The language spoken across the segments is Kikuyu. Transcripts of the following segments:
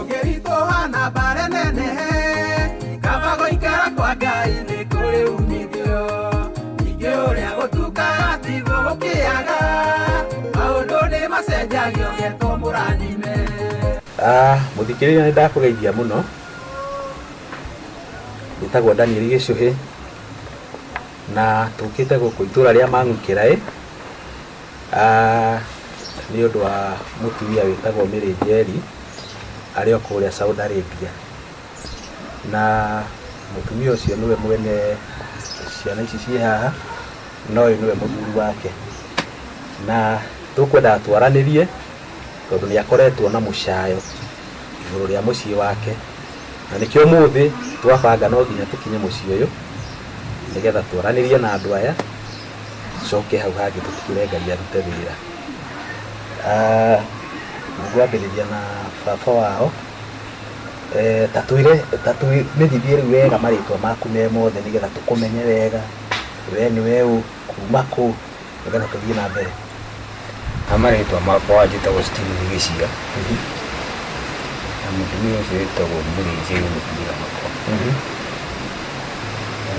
Kũngĩritũha na mbara nenehe, kaba gũikara kwa Ngai nĩ kũrĩ umithio. Ningĩ ũrĩa gũtukaga tiguo gũkĩaga, maũndũ nĩ macenjagio getwo mũrathime. Ah, mũthikĩrĩria nĩ ndakũgeithia mũno. Njĩtagwo Daniel Gĩcũhĩ na tũkĩte gũkũ itũra rĩa Mang'u Kĩraĩ. Ah, nĩ ũndũ wa mũtumia wĩtagwo Mary Njeri arĩ o kũrĩa Saudi Arabia. Na mũtumia ũcio nĩwe mwene ciana ici ciĩ haha, na ũyũ nĩwe mũthuri wake. Na tũkwendaga twaranĩrie tondũ nĩ akoretwo na mũcayo igũrũ rĩa mũciĩ wake, na nĩkĩo ũmũthĩ twabanga no nginya tũkinye mũciĩ ũyũ nĩgetha twaranĩrie na andũ aya, tũcoke hau hangĩ tũtigĩre Ngai arute wĩra. Ah, ngwambĩrĩria na baba wao. Eh, ta twĩre, ta twĩmenyithie rĩu wega marĩtwa maku me mothe nĩgetha tũkũmenye wega, we nĩwe ũ, kuma kũ, nĩgetha tũthiĩ na mbere. Ha marĩtwa makwa njĩtagwo Stephen Gĩcia na mũtumia ũcio wĩtagwo Mũrĩnjĩri mũtumia wakwa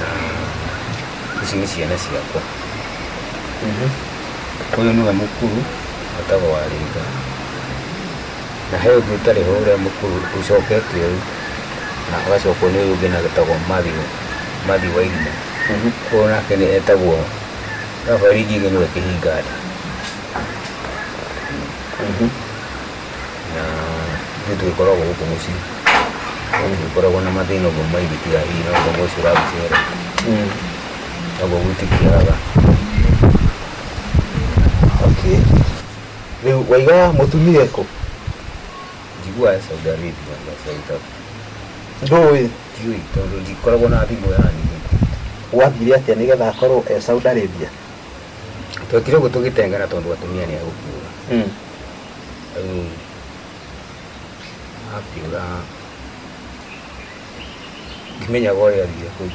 na ici nĩ ciana ciakwa. Ũyũ nĩwe mũkũrũ etagwo Warĩnga na he ũngĩ ũtarĩ ho ũrĩa mũkũrũ ũcokete ũyũ na agacokwo nĩ ũyũ ũngĩ nake etagwo Matthew, Matthew Wairima. Ũyũ nake nĩ etagwo Rafael Ngigĩ nĩwe kĩhinga nda. Na ithuĩ tũgĩkoragwo gũkũ mũciĩ tũtikoragwo na mathĩna ũguo maingĩ tiga hihi no ngombo ũcio ũragĩcera noguo gwitũ kĩagaga. Okay. Rĩu waiga mũtumia ekũ? Njiguaga e Saudi Arabia na South Africa. Ndũĩ? Ndiũĩ tondũ ndikoragwo na thimũ yani. Gwathire atĩa nĩgetha akorwo e Saudi Arabia? Twekire ũguo tũgĩtengana tondũ atumia nĩ agũkĩũra. Rĩu akĩũra ndimenyaga ũrĩa athire kũu.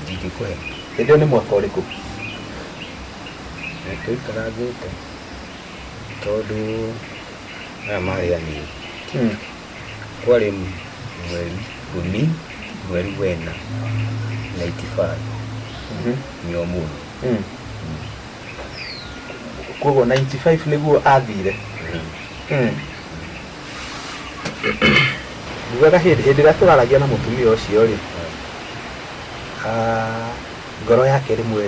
Ndingĩkũhe. Hĩndĩ ĩyo nĩ mwaka ũrĩkũ? Tũikarangĩte tondũ aya marĩ anini. Kwarĩ mweri ikũmi mweri wena 95 nĩ ũmũthĩ. Koguo 95 nĩguo athire. Njugaga hĩndĩ hĩndĩ ĩrĩa tũraragia na mũtumia ũcio rĩ, ah, ngoro yake rĩmwe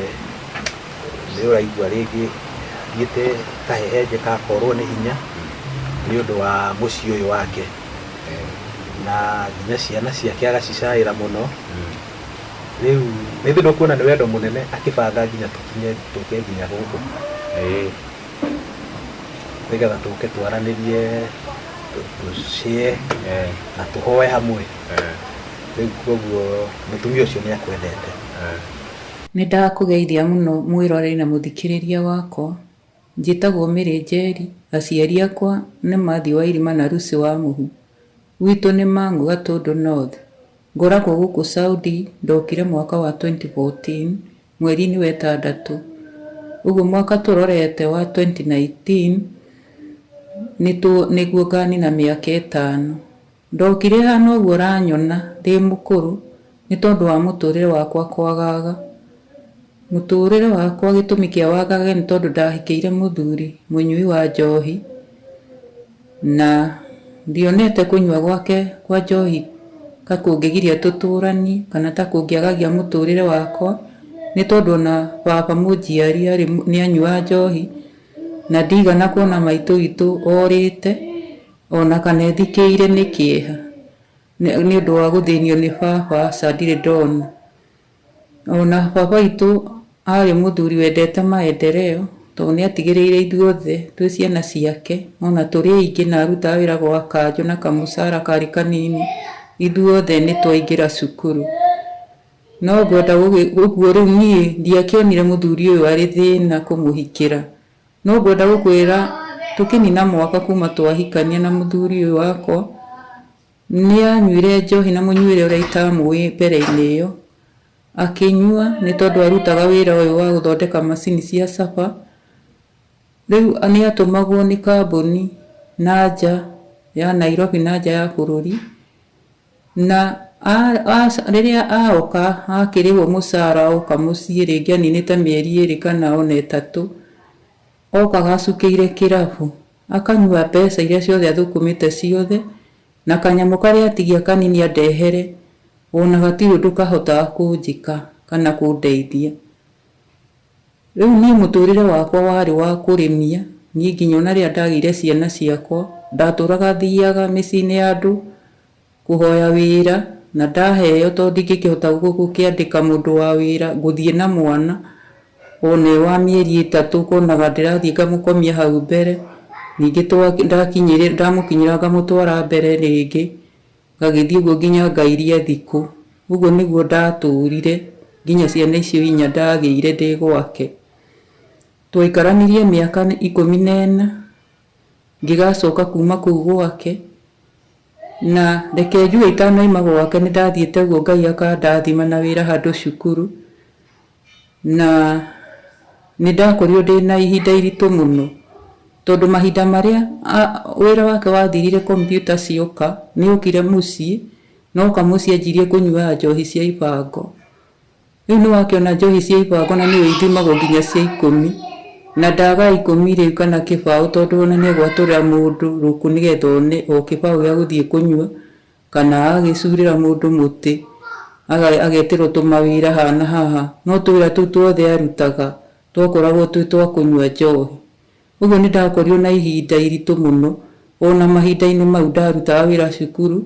nĩ ũraigua rĩngĩ athiĩte kahehenjeka akorwo nĩ hinya nĩ ũndũ wa mũciĩ ũyũ wake na nginya ciana ciake agacicaĩra mũno. Rĩu nĩ ndũkuona nĩ wendo mũnene akĩbanga nginya tũkinye tũke nginya gũkũ nĩgetha tũke twaranĩrie tũcĩe na tũhoe hamwe. Rĩu koguo mũtumia ũcio nĩ akwendete. Nĩ ndakũgeithia mũno mwĩroreri na mũthikĩrĩria wakwa. Njĩtagwo Mary Njeri, aciari akwa nĩ Matthew Wairima na Lucy Wamuhu. Gwitũ nĩ Mang'u Gatũndũ North. Ngoragwo gũkũ Saudi, ndokire mwaka wa 2014 mweri-inĩ wa ĩtandatũ. Ũguo mwaka tũrorete wa 2019 nĩguo nganina mĩaka ĩtano. Ndokire hana ũguo ũranyona ndĩ mũkũrũ nĩ tondũ wa mũtũrĩre wakwa kwagaga. Mũtũrĩre wakwa gĩtũmi kĩa wagage nĩ tondũ ndahikĩire mũthuri mũnyui wa njohi na ndionete kũnyua gwake kwa njohi ta kũngĩgiria tũtũranie kana ta kũngĩagagia mũtũrĩre wakwa nĩ tondũ ona baba mũnjiari nĩ anyuaga njohi na ndigana kuona maitũ witũ orĩte ona kana ethikĩire nĩ kĩeha nĩ ũndũ wa gũthĩnio nĩ baba aca ndirĩ ndona. Ona baba witũ arĩ mũthuri wendete maendeleo tondũ nĩ atigĩrĩire ithuothe twĩ ciana ciake ona tũrĩ aingĩ na arutaga wĩra gwa kanjũ na kamũcara karĩ kanini, ithuothe nĩ twaingĩra cukuru. No ngwenda ũguo rĩu niĩ ndiakĩonire mũthuri ũyũ arĩ thĩna kũmũhikĩra. No ngwenda gũkwĩra tũkĩnina mwaka kuma twahikania na mũthuri ũyũ wakwa, nĩ anyuire njohi na mũnyuĩre ũrĩa itamũĩ mbere-inĩ ĩyo. Akĩnyua nĩ tondũ arutaga wĩra ũyũ wa gũthondeka macini cia caba. Rĩu nĩ atũmagwo nĩ kambuni na nja ya Nairobi na nja ya bũrũri, na rĩrĩa aoka akĩrĩhwo mũcara oka mũciĩ rĩngĩ aninĩte mĩeri ĩrĩ kana ona ĩtatũ, okaga acukĩire kĩrabu, akanyua mbeca iria ciothe athũkũmĩte ciothe, na kanyamũ karĩa atigia kanini andehere, ona gatirĩ ũndũ kahotaga kũnjĩka kana kũndeithia. Rĩu niĩ mũtũrĩre wakwa warĩ wa kũrĩmia, niĩ nginya ona rĩrĩa ndagĩire ciana ciakwa, ndatũraga thiaga mĩciĩ-inĩ ya andũ kũhoya wĩra, na ndaheo tondũ ndingĩkĩhota gũkĩandĩka mũndũ wa wĩra, ngũthiĩ na mwana ona e wa mĩeri ĩtatũ, ũkonaga ndĩrathiĩ ngamũkomia hau mbere, ningĩ ndamũkinyĩra ngamũtwara mbere rĩngĩ, ngagĩthiĩ ũguo nginya ngairia thikũ. Ũguo nĩguo ndatũrire nginya ciana icio inya ndagĩire ndĩ gwake. Twaikaranirie mĩaka 14, ngĩgacoka kuma kũu gwake, na reke njuge itanauma gwake nĩ ndathiĩte ũguo Ngai akandathima na wĩra handũ cukuru, na nĩ ndakorirwo ndĩna ihinda iritũ mũno, tondũ mahinda marĩa wĩra wake wathirire kompiuta cioka, nĩ okire mũciĩ, na oka mũciĩ anjirie kũnyuaga njohi cia ibango. Rĩu nĩ wakĩona njohi cia ibango na nĩũĩ ithimagwo nginya cia ikũmi, na ndaga ikũmi rĩu kana kĩbaũ tondũ ona nĩ egwatũrĩra mũndũ rũkũ nĩgetha one o kĩbaũ gĩa gũthiĩ kũnyua, kana agagĩcurĩra mũndũ mũtĩ, agetĩrwo tũmawĩra haha na haha, no tũwĩra tũu tuothe arutaga twakoragwo twĩ twa kũnyua njohi. Ũguo nĩ ndakorirwo na ihinda iritũ mũno, ona mahinda-inĩ mau ndarutaga wĩra cukuru,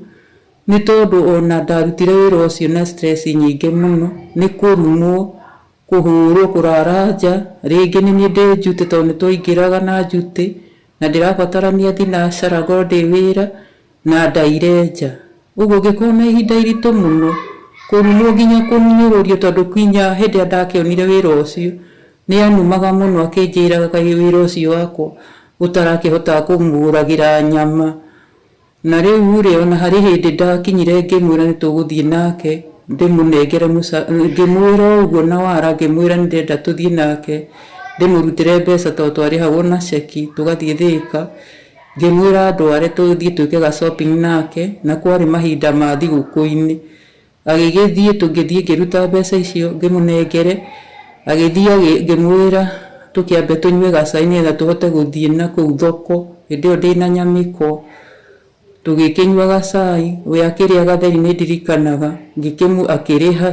nĩ tondũ ona ndarutire wĩra ũcio na stress nyingĩ mũno, nĩ kũrumwo, kũhũrwo, kũrara nja, rĩngĩ nĩ niĩ ndĩ njuti tondũ nĩ twaingĩraga na njuti, na ndĩrabatarania thinacara ngorwo ndĩ wĩra, na ndaire nja. Ũguo ngĩkorwo na ihinda iritũ mũno, kũrumwo nginya kũnyũrũrio tondũ nginya hĩndĩ ĩrĩa ndakĩonire wĩra ũcio, nĩ anumaga mũno akĩnjĩraga kaĩ wĩra ũcio wakwa ũtarakĩhota kũmũgũragĩra nyama. Na rĩu rĩ, ona harĩ hĩndĩ ndakinyire ngĩmwĩra nĩ tũgũthiĩ nake, ndĩmũnengere ngĩmwĩra ũguo na wara, ngĩmwĩra nĩ ndĩrenda tũthiĩ nake, ndĩmũrutĩre mbeca tondũ twarĩhagwo na ceki, tũgathiĩ Thĩka, ngĩmwĩra ndware tũthiĩ twĩke ga shopping nake, na kwarĩ mahinda ma thigũkũ-inĩ. Agĩgĩthiĩ, tũgĩthiĩ ngĩruta mbeca icio ngĩmũnengere, agĩthiĩ ngĩmwĩra tũkĩambe tũnyue gacai nĩgetha tũhote gũthiĩ nakũu thoko, hĩndĩ ĩyo ndĩna nyamĩkwa. Tũgĩkĩnyua gacai, we akĩrĩa gatheri nĩ ndirikanaga, akĩrĩha,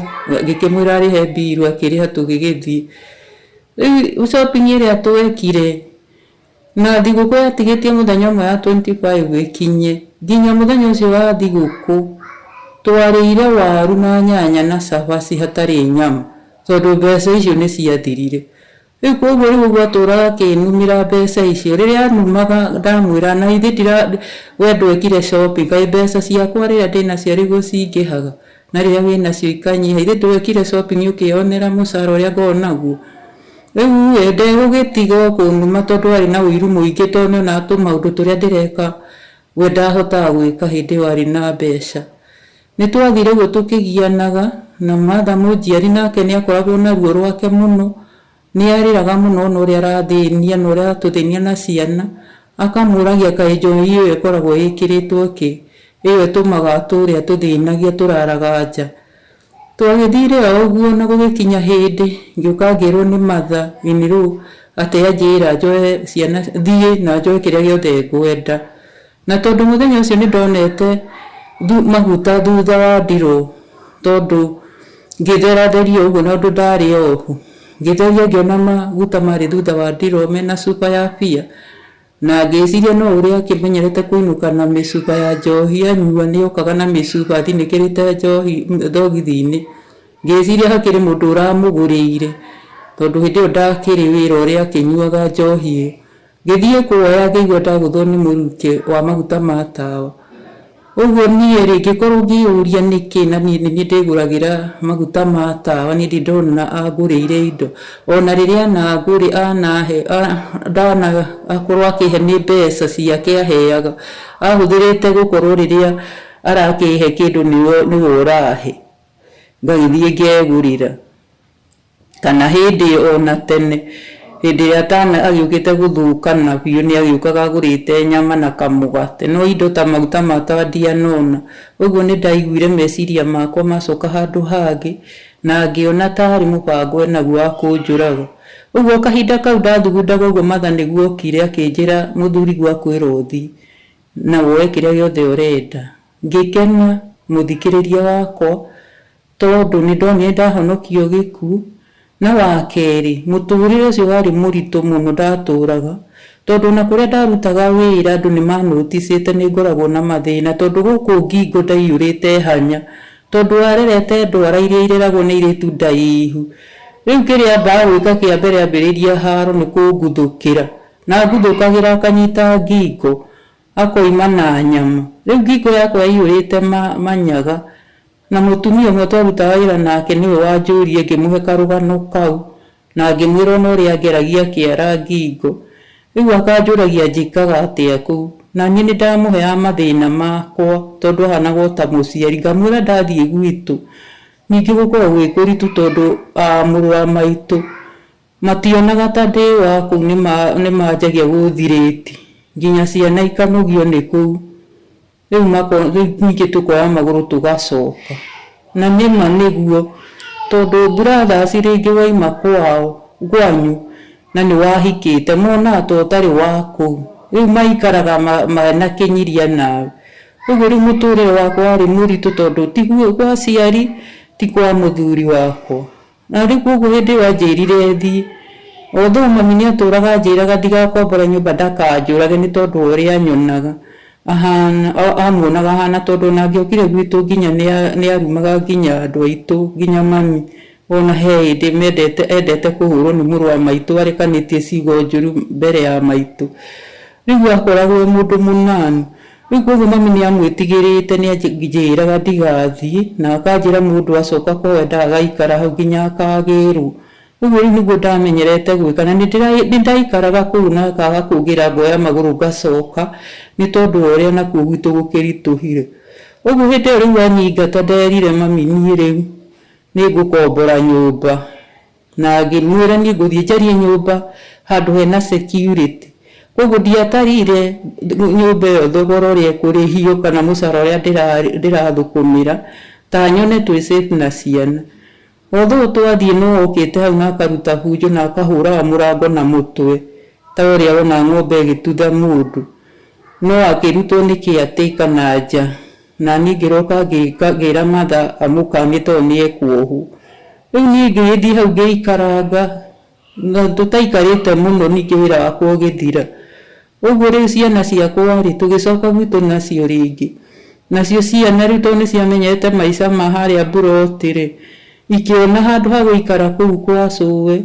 ngĩkĩmwĩra arĩhe mbiru akĩrĩha tũgĩgĩthiĩ. Rĩu shopping ĩrĩa twekire, na thigũkũ yatigĩtie mũthenya ũmwe ya 25 ĩkinye, nginya mũthenya ũcio wa thigũkũ, twarĩire waru na nyanya na cabaci hatarĩ nyama, tondũ mbeca icio nĩ ciathirire. Rĩu koguo rĩu ũguo atũraga akĩnumĩra mbeca icio, rĩrĩa anumaga ndamwĩra na ithe we ndwekire shopping, kaĩ mbeca ciakwa rĩrĩa ndĩnacio arĩguo cingĩhaga, na rĩrĩa wĩnacio ikanyiha, ithe ndwekire shopping ũkĩyonera mũcara ũrĩa ngoragwo naguo. Rĩu ĩ ndegũgĩtiga o kũnuma tondũ arĩ na ũiru mũingĩ tondũ nĩonaga tũmaũndũ tũrĩa ndĩreka we ndahotaga gwĩka hĩndĩ ĩyo arĩ na mbeca. Nĩ twathire ũguo tũkĩgianaga, na Martha mũnjiari nake nĩ akoragwo na ruo rwake mũno, nĩ arĩraga mũno ona ũrĩa arathĩnia na ũrĩa aratũthĩnia na ciana, akamũragia kaĩ njohi ĩyo ĩkoragwo ĩkĩrĩtwo kĩ, ĩyo ĩtũmaga atũre atũthĩnagia tũraraga nja. Twagĩthire o ũguo na gũgĩkinya hĩndĩ ngĩũka ngĩrwo nĩ mother in law atĩ anjĩra njoe ciana thiĩ na njoe kĩrĩa gĩothe ngwenda. Na tondũ mũthenya ũcio nĩ ndonete maguta thutha wa ndirũ, tondũ ngĩtheratheria ũguo na ũndũ ndarĩ ohu, ngĩtheria ngĩona maguta marĩ thutha wa ndirũ mena cuba ya bia, na ngĩciria no ũrĩa akĩmenyerete kũinũka na mĩcuba ya njohi anyua nĩ okaga na mĩcuba athinĩkĩrĩte njohi thogithi-inĩ. Ngĩciria hakĩrĩ mũndũ ũramũgũrĩire, tondũ hĩndĩ ĩyo ndakĩrĩ wĩra ũrĩa akĩnyuaga njohi ĩyo. Ngĩthiĩ kuoya ngĩigua ndagũthwo nĩ mũrukĩ wa maguta ma tawa. Ũguo niĩ rĩ, ngĩkorwo ngĩyũria nĩkĩ na niĩ nĩ niĩ ndĩgũragĩra maguta ma tawa, niĩ ndirĩ ndona angũrĩire indo. Ona rĩrĩa anahe, ndanakorwo akĩhe nĩ mbeca ciake aheaga, ahũthĩrĩte gũkorwo rĩrĩa arakĩhe kĩndũ nĩwe ũrahe, ngagĩthiĩ ngegũrĩra. Kana hĩndĩ ona tene Hĩndĩ ĩrĩa atana agĩũkĩte gũthũkana biũ nĩ agĩũkaga agũrĩte nyama na kamũgate, no indo ta maguta ma tawa ndianona. Ũguo nĩ ndaiguire meciria makwa macoka handũ hangĩ, na ngĩona ta arĩ mũbango enaguo wa kũnjũraga. Ũguo o kahinda kau ndathugundaga ũguo Martha nĩguo okire akĩnjĩra mũthuriguo akwĩra ũthiĩ na woe kĩrĩa gĩothe ũrenda. Ngĩkena mũthikĩrĩria wakwa tondũ nĩ ndonire nĩ ndahonokio gĩkuũ. Na wa kerĩ, mũtũrĩre ũcio warĩ mũritũ mũno ndatũraga, tondũ ona kũrĩa ndarutaga wĩra andũ nĩ ma notice ĩte nĩ ngoragwo na mathĩna, tondũ gũkũ ngingo ndaiyũrĩte hanya, tondũ arerete ndwara iria ireragwo nĩ airĩtu ndaihu. Rĩu kĩrĩa ambaga gwĩka kĩa mbere ambĩrĩria haro nĩ kũnguthũkĩra, na anguthũkagĩra akanyita ngingo, akoima na nyama. Rĩu ngingo yakwa yaiyũrĩte manyaga. Na mũtumia ũmwe twarutaga wĩra nake nĩwe wanjũririe ngĩmũhe karũgano kau na ngĩmwĩra ona ũrĩa angeragia kĩara ngingo. Rĩu akanjũragia njĩkaga atĩa kũu. Na niĩ nĩ ndamũheaga mathĩna makwa tondũ ahanaga o ta mũciari. Ngamwĩra ndathiĩ gwitũ ningĩ gũkoragwo gwĩ kũritũ tondũ mũrũ wa maitũ mationaga ta ndĩ wa kũu nĩ manjagia gũthirĩti nginya ciana ikanogio nĩ kũu. Rĩu rĩu ningĩ tũkoya magũrũ tũgacoka. Na nĩma nĩguo, tondũ brothers rĩngĩ waima kwao, kwanyu na nĩ wahikĩte, monaga ta ũtarĩ wa kũu. Rĩu maikaraga mena kĩnyiria nawe. Ũguo rĩu mũtũrĩre wakwa warĩ mũritũ tondũ ti kwa aciari, ti kwa mũthuri wakwa. Na rĩu koguo hĩndĩ ĩyo anjĩrire thiĩ, although mami nĩ atũraga anjĩraga ndigakombore nyũmba ndakanjũrage nĩ tondũ wa ũrĩa anyonaga ahana, amuonaga ahana tondũ ona angĩokire gwitũ nginya nĩ arumaga nginya andũ aitũ nginya mami. Ona he hĩndĩ mendete endete kũhũrwo nĩ mũrũ wa maitũ arekanĩtie ciugo njũru mbere ya maitũ. Rĩu akoragwo e mũndũ mũnanu. Rĩu koguo mami nĩ amwĩtigĩrĩte nĩ anjĩraga ndigathiĩ na akanjĩra mũndũ acoka kwao endaga agaikara hau nginya akagĩrwo. Ũguo rĩu nĩguo ndamenyerete gwĩka na nĩ ndaikaraga kũu na akaga kũngĩra ngoya magũrũ ngacoka nĩ tondũ wa ũrĩa nakuo gwitũ gũkĩritũhire. Ũguo hĩndĩ ĩyo rĩu anyingata nderire mami niĩ rĩu nĩ ngũkombora nyũmba. Na ngĩmwĩra niĩ ngũthiĩ njarie nyũmba handũ hena security. Koguo ndiatarire nyũmba ĩyo thogora ũrĩa ĩkũrĩhio kana mũcara ũrĩa ndĩrathũkũmĩra, ta nyone twĩ safe na ciana. Although twathiĩ no okĩte hau na akaruta bunjo na akahũraga mũrango na mũtwe ta ũrĩa wona ng'ombe ĩgĩtutha mũndũ. No akĩrutwo nĩ caretaker na nja. Na niĩ ngĩroka ngĩra mother amũkanie tondũ nĩ ekuohwo. Rĩu niĩ ngĩgĩthiĩ hau ngĩikaranga na tũtaikarĩte mũno ningĩ wĩra wakwa ũgĩthira. Ũguo rĩu ciana ciakwa rĩ, tũgĩcoka gwitũ nacio rĩngĩ. Nacio ciana rĩu tondũ nĩ ciamenyete maica ma harĩa mburoti rĩ, ikĩona handũ ha gũikara kũu kwa cũwe,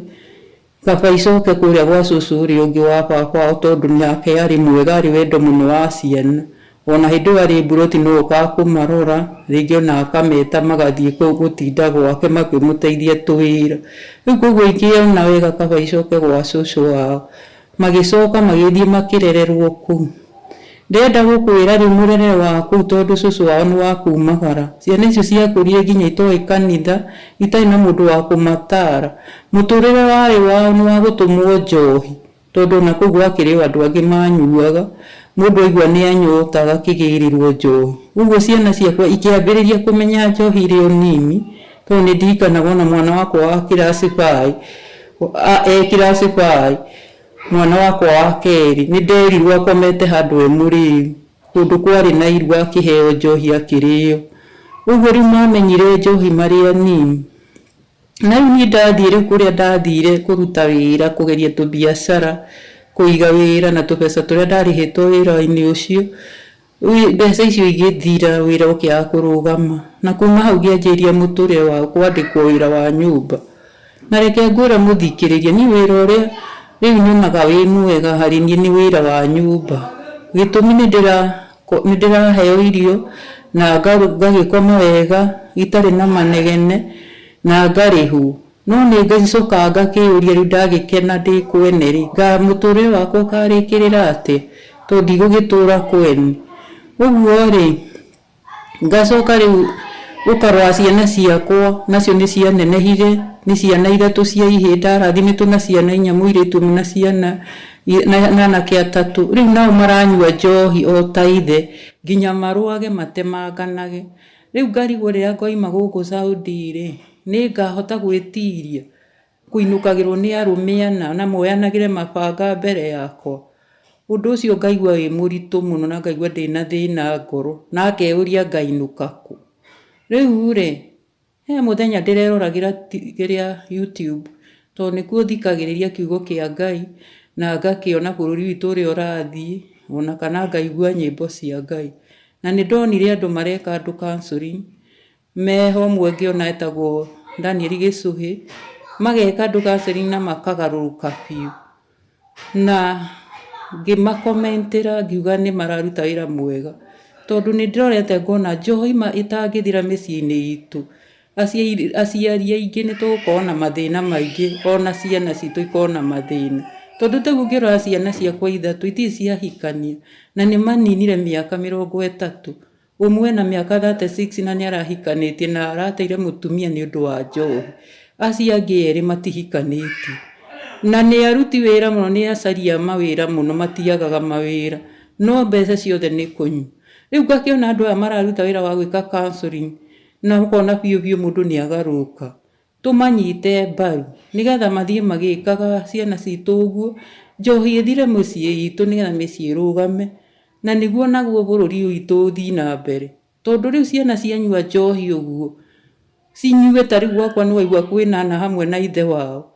kaba icoke kũrĩa gwa cũcũ ũrĩa ũngĩ wa baba wao tondũ nake arĩ mwega, arĩ wendo mũno wa ciana. Ona hĩndĩ ĩyo arĩ mburoti no okaga kũmarora, rĩngĩ ona akameta magathiĩ gũtinda gwake makĩmũteithia tũwĩra. Rĩu koguo ikĩona wega kaba icoke gwa cũcũ wao. Magĩcoka magĩthiĩ makĩrererwo kũu. Ndĩrenda gũkwĩra rĩu mũrerere wa kũu tondũ cũcũ wao nĩ wa kumagara. Ciana icio ciakũrire nginya itoĩ kanitha, itarĩ na mũndũ wa kũmatara. Mũtũrĩre warĩ wao nĩ wa gũtũmwo njohi, tondũ ona kũu gwakĩrĩ o andũ angĩ manyuaga, mũndũ aigua nĩ anyota agakĩgĩrĩrwo njohi. Ũguo ciana ciakwa ikĩambĩrĩria kũmenya njohi irĩ o nini, tondũ nĩ ndirikanaga ona mwana wakwa wa kĩraci baĩ, e kĩraci baĩ, mwana wakwa wa kerĩ, nĩ nderirwo akomete handũ e mũrĩu, kũndũ kwarĩ na iruga akĩheo njohi akĩrĩo. Ũguo rĩu mamenyire njohi marĩ anini. Na rĩu niĩ ndathiĩ rĩu kũrĩa ndathire kũruta wĩra, kũgeria tũbiacara, kũiga wĩra na tũbeca tũrĩa ndarĩhĩtwo wĩra-inĩ ũcio, Mbeca icio igĩthira, wĩra ũkĩaga kũrũgama. Na kuma hau ngĩanjĩrĩria mũtũrĩre wa kwandĩkwo wĩra wa nyũmba. Na reke ngwĩre mũthikĩrĩria, niĩ wĩra ũrĩa rĩu nyonaga wĩ mwega harĩ niĩ nĩ wĩra wa nyũmba. Gĩtũmi nĩ ndĩraheo irio na ngagĩkoma wega itarĩ na manegene na ngarĩhwo. No nĩ ngĩcokaga ngakĩyũria rĩu ndagĩkena ndĩ kwene rĩ, mũtũrĩre wakwa ũkarĩkĩrĩra atĩa tondũ ndigũgĩtũra kwene. Ũguo rĩ, ngacoka rĩu Ũkarora ciana ciakwa nacio nĩ cianenehire, nĩ ciana ithatũ cia ihĩĩ ndarathimĩtwo na ciana inya, mũirĩtu ũmwe na ciana na anake atatũ. Rĩu nao maranyua njohi o ta ithe nginya marũage matemanganage. Rĩu ngarigwo rĩrĩa ngoima gũkũ Saudi rĩ, nĩ ngahota gwĩtiria kũinũkagĩrwo nĩ arũme ana na moyanagĩre mabanga mbere yakwa. Ũndũ ũcio ngaigua wĩ mũritũ mũno na ngaigua ndĩna thĩna ngoro na ngeyũria ngainũka kũ. Rĩu rĩ, he mũthenya ndĩreroragĩra kĩrĩa YouTube, tondũ nĩkuo thikagĩrĩria kiugo kĩa Ngai na ngakĩona bũrũri witũ ũrĩa ũrathiĩ, ona kana ngaigua nyĩmbo cia Ngai. Na nĩ ndonire andũ mareka andũ counselling, meho ũmwe ngĩona etagwo Daniel Gĩcũhĩ, mageka andũ counselling na makagarũrũka biũ. Na ngĩmakomentĩra ngiuga nĩ mararuta wĩra mwega, tondũ nĩ ndĩrorete ngona njohi ma ĩtangĩthira mĩciĩ-inĩ itũ, aciari aingĩ nĩ tũgũkorwo na mathĩna maingĩ, ona ciana citũ ikorwo na mathĩna. Tondũ ta rĩu ũngĩrora ciana ciakwa ithatũ itirĩ ciahikania, na nĩ maninire mĩaka 30. Ũmwe ena mĩaka 36 na nĩ arahikanĩtie na arateire mũtumia nĩ ũndũ wa njohi. Acio angĩ erĩ matihikanĩtie. Na nĩ aruti wĩra mũno, nĩ acaria mawĩra mũno, matiagaga mawĩra, no mbeca ciothe nĩ kũnyua. Rĩu ngakĩona andũ aya mararuta wĩra wa gwĩka counselling na ũkona biũ biũ mũndũ nĩ agarũrũka. Tũmanyite mbaru nĩgetha mathiĩ magĩkaga ciana citũ ũguo, njohi ĩthire mĩciĩ itũ nĩgetha mĩciĩ ĩrũgame, na nĩguo naguo bũrũri witũ ũthiĩ na mbere. Tondũ rĩu ciana cianyua njohi ũguo, cinyue ta rĩu gwakwa nĩ waigua kwĩna ana hamwe na ithe wao,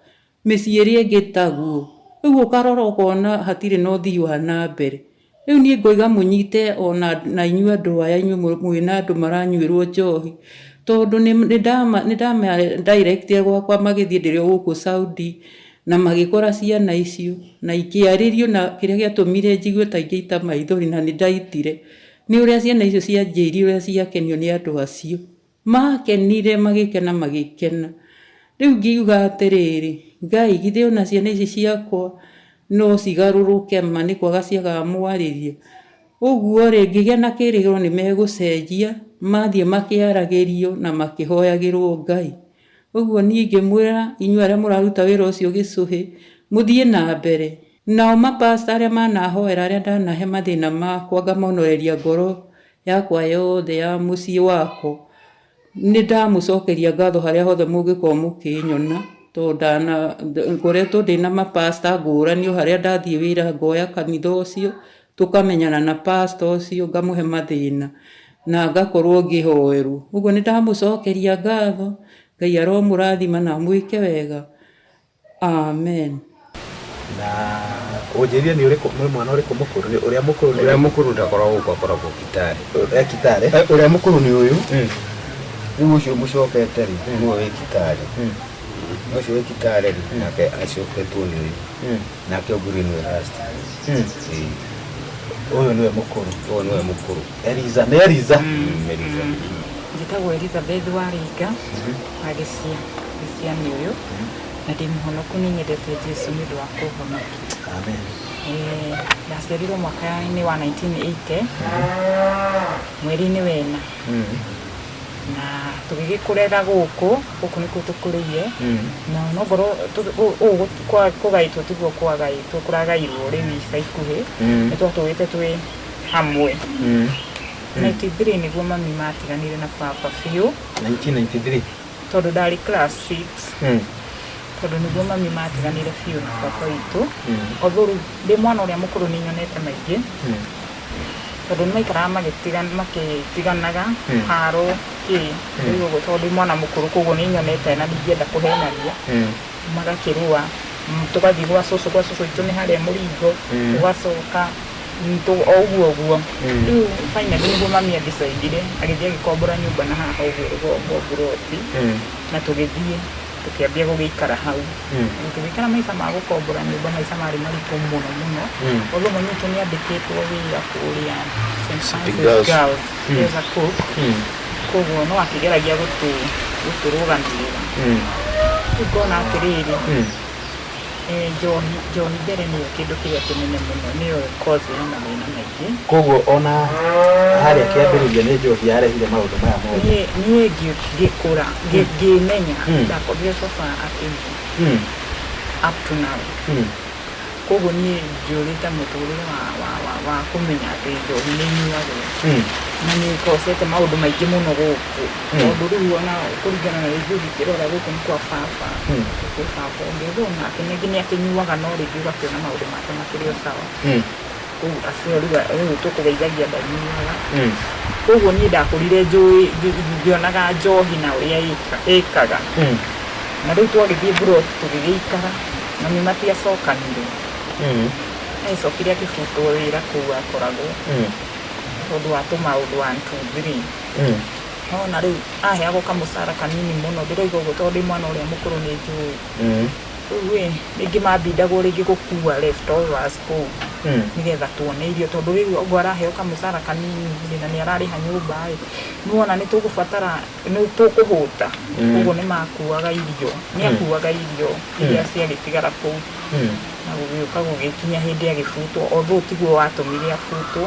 mĩciĩ ĩrĩa ĩngĩ taguo. Rĩu ũkarora ũkona hatirĩ na ũthii wa na mbere. Rĩu niĩ ngoiga mũnyite ona na inyuĩ andũ aya inyuĩ mwĩna andũ maranyuĩrwo njohi, tondũ nĩ ndama direct gwakwa magĩthiĩ ndĩrĩ o gũkũ Saudi, na magĩkora ciana icio, na ikĩarĩrio, na kĩrĩa gĩatũmire njigue ta ingĩita maithori na nĩ ndaitire, nĩ ũrĩa ciana icio cianjĩrire ũrĩa ciakenio nĩ andũ acio. Makenire magĩkena magĩkena. Rĩu ngiuga atĩrĩrĩ, Ngai githĩ ona ciana ici ciakwa no cigarũrũke ma nĩ kwaga ciagaga mwarĩrie. Ũguo rĩ, ngĩgĩa na kĩrĩgĩrĩro nĩ megũcenjia, mathiĩ makĩaragĩrio na makĩhoyagĩrwo Ngai. Ũguo niĩ ingĩmwĩra inyuĩ arĩa mũraruta wĩra ũcio gĩcũhĩ, mũthiĩ na mbere. Nao mapasta arĩa manahoera arĩa ndanahe mathĩna makwa ngamonoreria ngoro yakwa yothe ya mũciĩ wakwa, nĩ ndamũcokeria ngatho harĩa hothe mũngĩkorwo mũkĩnyona, tondũ ngoretwo ndĩna mapasta ngũrani o harĩa ndathiĩ wĩra ngoya kanitha ũcio, tũkamenyana na pasta ũcio ngamũhe mathĩna na ngakorwo ngĩhoerwo. Ũguo nĩ ndamũcokeria ngatho, Ngai aromũrathima na amwĩke wega. Amen. Na ũnjĩrire nĩ ũrĩkũ nĩ mwana ũrĩkũ mũkũrũ? Nĩ ũrĩa mũkũrũ nĩ Ũrĩa mũkũrũ ndakoragwo gũkũ, akoragwo Kitale. E Kitale? Ũrĩa mũkũrũ nĩ ũyũ. Rĩu ũcio mũcokete rĩ, nĩwe wĩ Kitale. Na ũcio wĩ Kitale rĩ, nake acoketwo nĩ ũyũ. Nake Onguri nĩwe last. Ĩĩ. Ũyũ nĩwe mũkũrũ. Ũyũ nĩwe mũkũrũ. Eliza, nĩ Eliza? Eliza. Njĩtagwo Elizabeth Waringa wa Gĩcia. Gĩcia nĩ ũyũ. Na ndĩ mũhonoku, nĩ nyendete Jesu nĩ ũndũ wa kũhonokia. Amen. Ndaciarirwo mwaka-inĩ wa 1980 mweri-inĩ wena. Na tũgĩgĩkũrĩra gũkũ, gũkũ nĩkuo tũkũrĩire. Na onokorwo ũũ kũgaĩtwo tiguo kwagaĩtwo, kũragairwo rĩu ica ikuhĩ, nĩ twatũrĩte twĩ hamwe. 93 nĩguo mami matiganire na baba biũ. 1993? Tondũ ndarĩ class 6. Tondũ nĩguo mami matiganire biũ na baba witũ. Although rĩu ndĩ mwana ũrĩa mũkũrũ nĩ nyonete maingĩ. Tondũ nĩ maikaraga magĩtiganaga, haro kĩ, rĩu ũguo tondũ ndĩ mwana mũkũrũ koguo nĩ nyonete na ndingĩenda kũhenania. Magakĩrũa, tũgathiĩ gwa cũcũ, gwa cũcũ witũ nĩ harĩa mũringo, tũgacoka o ũguo ũguo. Rĩu finally nĩguo mami a decide-ire, agĩthiĩ agĩkombora nyũmba na haha ũguo rũgongo mburoti, na tũgĩthiĩ tũkĩambia gũgĩikara hau. Rĩu tũgĩikara maica ma gũkombora nyũmba, maica marĩ maritũ mũno mũno. Although mami witũ nĩ andĩkĩtwo wĩra kũrĩa St. Francis Girls as a cook, koguo no akĩgeragia gũtũrũgamĩrĩra. Rĩu ngona atĩrĩrĩ, Eh, njohi njohi mbere nĩyo kĩndũ kĩrĩa kĩnene mũno nĩyo cause ya mathĩna maingĩ. Koguo ona harĩa kĩambĩrĩria nĩ njohi yarehire maũndũ maya mothe. Niĩ niĩ ngĩkũra ngĩmenya ndakorire baba akĩnyua up to now. Koguo niĩ njũrĩte mũtũrĩre wa, wa, wa, wa kũmenya atĩ njohi nĩ ĩnyuagwo na nĩ ĩkocete maũndũ maingĩ mũno gũkũ tondũ rĩu ona kũringana na rĩngĩ ũngĩkĩrora gũkũ nĩ kwa baba gũkũ kwĩ baba ũngĩ although nake ningĩ nĩ akĩnyuaga no rĩngĩ ũgakĩona maũndũ make makĩrĩ o sawa kũu acio rĩu rĩu tũkũgeithagia ndanyuaga koguo niĩ ndakũrire njũĩ ngĩonaga njohi na ũrĩa ĩkaga na rĩu twagĩthiĩ mburoti tũgĩgĩikara Mami matiacokanire. Agĩcokire akĩbutwo wĩra kũu akoragwo tondũ wa tũmaũndũ one two three. Nĩwona rĩu aheagwo kamũcara kanini mũno, ndĩroiga ũguo tondũ ndĩ mwana ũrĩa mũkũrũ nĩ njũĩ. Rĩu ĩ, rĩngĩ mambindagwo rĩngĩ gũkua leftovers kũu nĩgetha tuone irio tondũ rĩu ũguo araheo kamũcara kanini rĩ, na nĩ ararĩha nyũmba ĩ, nĩwona nĩ tũgũbatara nĩ tũkũhũta koguo nĩ makuaga irio nĩ akuaga irio iria ciagĩtigara kũu na gũgĩũka gũgĩkinya hĩndĩ agĩbutwo although tiguo watũmire abutwo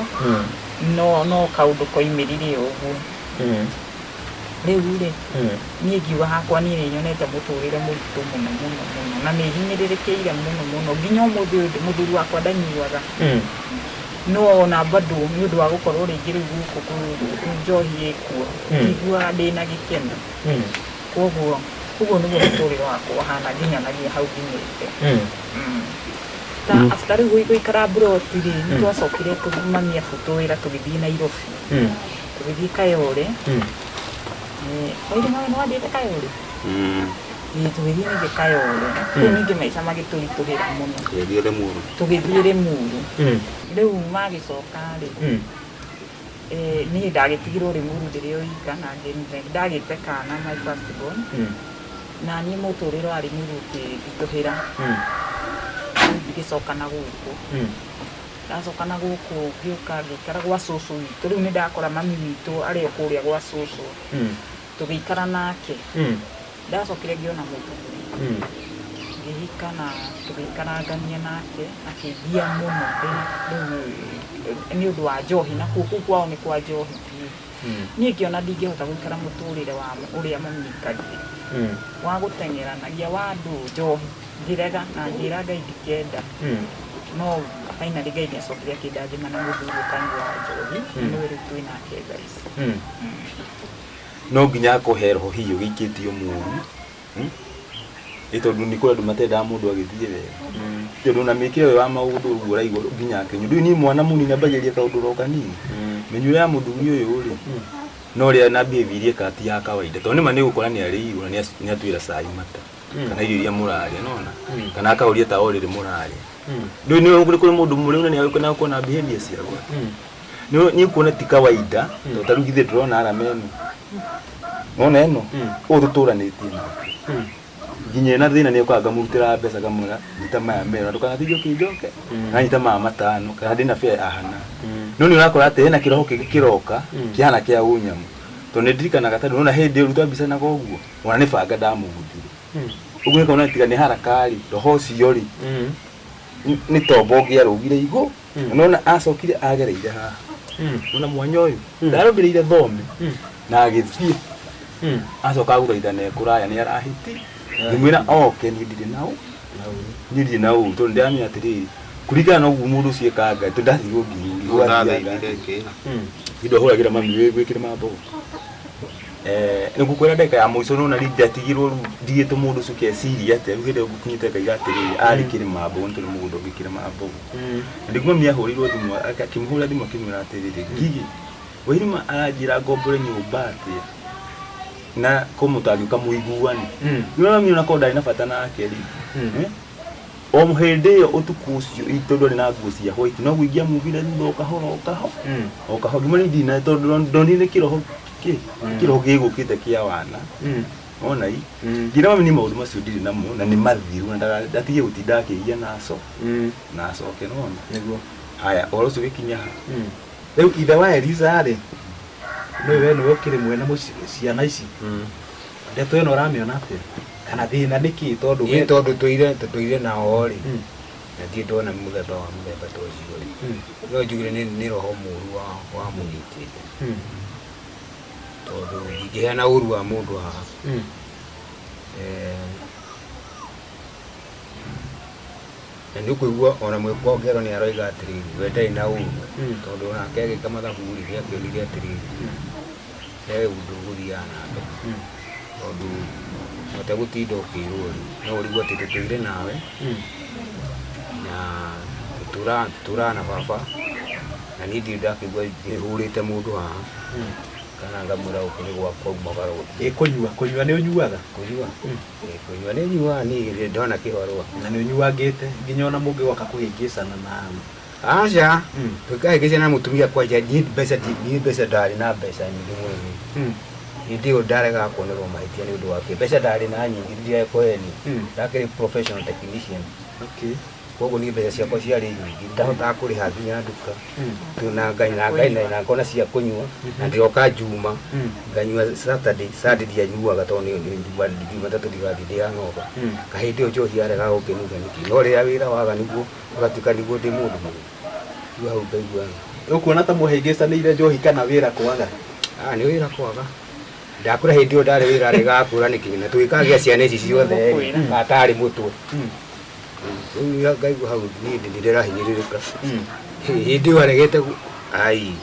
no no kaũndũ koimĩrire ũguo rĩu rĩ niĩ ngiuga hakwa niĩ nĩ nyonete mũtũrĩre mũritũ mũno mũno mũno na nĩ hinyĩrĩrĩkĩire mũno mũno nginya ũmũthĩ ũyũ mũthuri wakwa ndanyuaga No ona bado nĩ ũndũ wa gũkorwo rĩngĩ rĩu gũkũ njohi ĩkuo, ndiguaga ndĩna gĩkeno. Koguo ũguo nĩguo mũtũrĩre wakwa ũhana nginyanagia hau nginyĩte. Ta after rĩu gũikara mburoti rĩ, nĩ twacokire mami abutwo wĩra tũgĩthiĩ Nairobi. Tũgĩthiĩ Kayole. Wairima we nĩ wathiĩte Kayole? Ĩĩ tũgĩthiĩ ningĩ Kayole. Kũu ningĩ maica magĩtũritũhĩra mũno. Tũgĩthiĩ Limuru. Tũgĩthiĩ Limuru. Rĩu magĩcoka rĩ, niĩ ndagĩtigirwo Limuru ndĩrĩ o ika na ndagĩte kana my first born. Na niĩ mũtũrĩre wa Limuru ũkĩnditũhĩra. Rĩu ngĩgĩcoka na gũkũ. Ndacoka na gũkũ ngĩũka ngĩikara gwa cũcũ witũ. Rĩu nĩ ndakora mami witũ arĩ o kũrĩa gwa cũcũ. Tũgĩikara nake. Ndacokire ngĩona mũthuri, ngĩhika na tũgĩikarangania nake, akĩngia mũno ndĩna rĩu nĩ ũndũ wa njohi, na kũu kwao nĩ kwa njohi biũ. Niĩ ngĩona ndingĩhota gũikara mũtũrĩre wa ũrĩa mami aikarire, wa gũteng'eranagia wa andũ njohi, ngĩrega na ngĩra Ngai ndikenda. No finally Ngai nĩ acokire akĩndathima na mũthuri ũtanyuaga njohi, na nĩwe rĩu twĩ nake thaa ici. No nginya akũhe roho hihi ũgĩikĩtio mũru Ĩ tondũ nĩ kũrĩ andũ matendaga mũndũ agĩthiĩ wega tondũ ona mĩkĩre ĩyo ya maũndũ ũguo ũraigua nginya akĩnyua ndũĩ niĩ mwana mũnini ambagĩrĩria kaũndũ oro kanini mĩnyuĩre ya mũthuri ũyũ rĩ no ũrĩa na behave iria ekaga ti ya kawaida tondũ nĩma nĩ ũgũkora nĩ arĩirwo na nĩ atuĩra cai mata kana irio iria mũrarĩa nona kana akaũria ta o rĩrĩ mũrarĩa ndũĩ nĩ kũrĩ mũndũ mũrĩu na nĩ agũkorwo na behavior cia gwake Nĩ ũkuona ti kawaida tondũ ta rĩu githĩ ndũrona arama ĩno nona ĩno ũũ tũtũranĩtie nake nginya ena thĩna nĩ okaga ngamũrutĩra mbeca ngamwĩra nyita maya merũ na ndũkanatinde ũkĩnjoke kana nyita maya matano kana ndĩna fare ya hana no nĩ ũrakora atĩ hena kĩroho kĩngĩ kĩroka kĩhana kĩa ũnyamũ tondũ nĩ ndirikanaga tondũ nona hĩndĩ ĩyo rĩu twambicanaga ũguo ona nĩ banga ndamũguthire ũguo nĩkona tiga nĩ haraka rĩ roho ũcio rĩ nĩ tombo ũngĩarũgire igũ Nona acokire agereire haha nona mwanya ũyũ ndarũmĩrĩire thome na agĩthiĩ acoka agũthaitha na ekũraya nĩ arahĩti ngĩmwĩra oke niĩ ndirĩ na ũ niĩ ndirĩ na ũru tondũ ndĩramenya atĩrĩrĩ kũringana na ũguo mũndũ ũcio ekaga Ngai tondũ ndatigwo nginyũria Ndathaithire ngĩra. Niĩ ndwahũragĩra mami wĩkĩre mambogo nĩ ngũkwĩra ndagĩka ya mũico nona rĩ ndatigirwo rĩu ndigĩtwo mũndũ ũcio keciria atĩa rĩu hĩndĩ ĩyo ngũkinyĩte ngaiga atĩrĩrĩ arĩ kĩrĩma mbogo nĩ tondũ mũgũnda ũngĩ kĩrĩma mbogo na nĩguo mami ahũrĩirwo thimũ akĩmũhũrĩra thimũ akĩmwĩra atĩrĩrĩ ngigĩ Wairima aranjĩra ngombore nyũmba atĩa na ko mũtangĩũka mũiguane nĩ mami ona korwo ndarĩ na bata nake rĩ eh? O hĩndĩ ĩyo ũtukũ ũcio tondũ arĩ na nguo cia white noguo ingĩamuvire thutha o kahora o kaho o kahora ngĩmwĩra niĩ ndirĩ na tondũ ndonire nĩ kĩroho kĩ kĩroho gĩgũkĩte kĩa wana ona i ngĩra mami niĩ maũndũ macio ndirĩ namo na nĩ mathiru na ndatige gũtinda akĩgia na aco na acoke nona Nĩguo. Haya, ũhoro ũcio ũgĩkinya ha? Rĩu ithe wa Eliza rĩ, nĩwe we nĩwe ũkĩrĩ mwene mũciĩ ciana ici. Ndeto ĩno ũramĩona atĩa? Kana thĩna nĩ kĩ tondũ Niĩ tondũ tũire tũtũire nao rĩ na ndirĩ ndona mũthemba wa mũthemba ta ũcio rĩ no njugire nĩ roho mũru wamũnyitĩte tondũ ndingĩheana ũru wa mũndũ haha. Na nĩ ũkũigua ona mwĩkwa ngero nĩ aroiga atĩrĩrĩ we ndarĩ na ũru tondũ onake agĩka mathabu rĩ nĩ akĩonire atĩrĩrĩ he ũndũ ũgũthiaga na mbere tondũ ũtegũtinda ũkĩrwo rĩ no ũrigwo atĩ tũtũire nawe na tũtũraga na baba na niĩ ndirĩ ndakĩigua hũrĩte mũndũ haha kana ngamwĩra gũkũ nĩ gwakwa umagara ũthiĩ. Ĩ kũnyua, kũnyua nĩ ũnyuaga? Kũnyua? Ĩ kũnyua nĩ nyuaga niĩ rĩrĩa ndona kĩbarũa. Na nĩ ũnyuangĩte nginya ona mũngĩgoka kũhĩngĩcana na. Aca, tũngĩkahĩngĩcana na mũtumia kwanja niĩ mbeca niĩ mbeca ndarĩ na mbeca nyingĩ mũno niĩ. Hĩndĩ ĩyo ndaregaga kuonerwo mahĩtia nĩ ũndũ wa kĩ, mbeca ndarĩ na nyingĩ ndirekũhenia, ndakĩrĩ professional technician. Koguo niĩ mbeca ciakwa ciarĩ nyingĩ, ndahotaga kũrĩha nginya nduka, na na ngona cia kũnyua, na ndĩroka Njuma, nganyua Saturday, Sunday ndianyuaga tondũ nĩ Jumatatũ ndigathiĩ ndĩ hangover. Kaĩ hĩndĩ ĩyo njohi yaregaga gũkĩnunga nĩkĩ? No rĩrĩa wĩra waga nĩguo ũgatuĩka nĩguo ndĩ mũndũ mũgima. Rĩu hau ngaigua. Ũkuona ta mũhĩngĩcanĩire njohi kana wĩra kwaga? Aah nĩ wĩra kwaga. Ndakwĩra hĩndĩ ĩyo ndarĩ wĩra aregaga kũra nĩkĩ na tũgĩkagĩa ciana ici ciothe rĩ, atarĩ mũtwe. Rĩu ngaigua hau niĩ nĩ ndĩrahinyĩrĩrĩka. Hĩndĩ ĩyo aregete ai.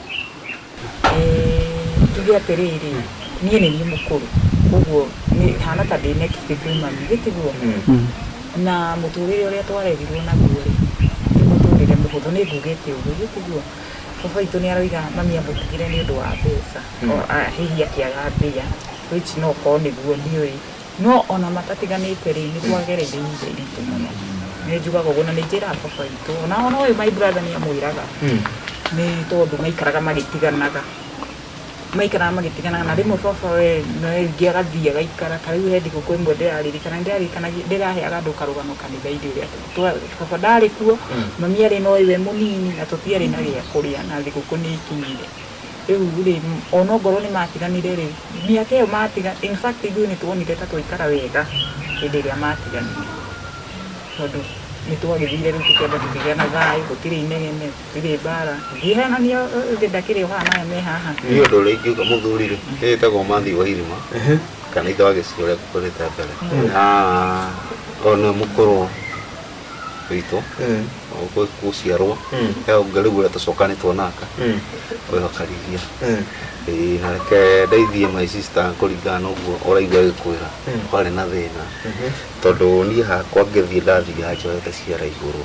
Njuge atĩrĩrĩ, niĩ nĩ niĩ mũkũrũ, koguo hana ta ndĩ next kwĩ mami, githĩ tiguo? Na mũtũrĩre ũrĩa twarerirwo naguo rĩ, ti mũtũrĩre mũhũthũ, nĩ ngugĩte ũguo, githĩ tiguo? Baba witũ nĩ aroiga mami amũtigire nĩ ũndũ wa mbeca, hihi akĩaga mbia, which no ũkorwo nĩguo ndiũĩ. No ona matatiganĩte rĩ, nĩ twagereire ihinda iritũ mũno. Nĩ njugaga ũguo na nĩ njĩraga baba witũ, ona ũyũ my brother nĩ amwĩraga, nĩ tondũ maikaraga magĩtiganaga. Maikaraga magĩtiganaga na rĩmwe baba we rĩngĩ agathiĩ agaikara, ta rĩu he thigũkũ ĩmwe ndĩraririkana, nĩ ndĩraririkanagia ndĩraheaga andũ karũgano kanitha-inĩ ũrĩa baba ndarĩ kuo, mami arĩ na ũyũ e mũnini na tũtiarĩ na gĩa kũrĩa na thigũkũ nĩ ĩkinyire. Rĩu rĩ, ona ongorwo nĩ matiganire rĩ, mĩaka ĩyo matiganire, in fact ithuĩ nĩ tuonire ta twaikara wega hĩndĩ ĩrĩa matiganire, tondũ nĩ twagĩthire rĩu tũkĩamba tũkĩgĩa na thayũ, gũtirĩ inegene, gũtirĩ mbara, ndihenania thĩ ndakĩrĩ o haha na aya me haha. Niĩ ũndũ ũrĩa ingiuga mũthuri rĩ, niĩ njĩtagwo Matthew Wairima kana ithe wa gĩcigo ũrĩa ngũkũrĩte mbere. Na ũyũ nĩwe mũkũrũ witũ gũciarwo he ũngĩ rĩu ũrĩa tũcokanĩtwo nake ũyũ akarigia. Ĩĩ na reke ndeithie my sister kũringana na ũguo ũraigua agĩkwĩra kwarĩ na thĩna tondũ niĩ hakwa ngĩthiĩ ndathiaga njoete ciara igũrũ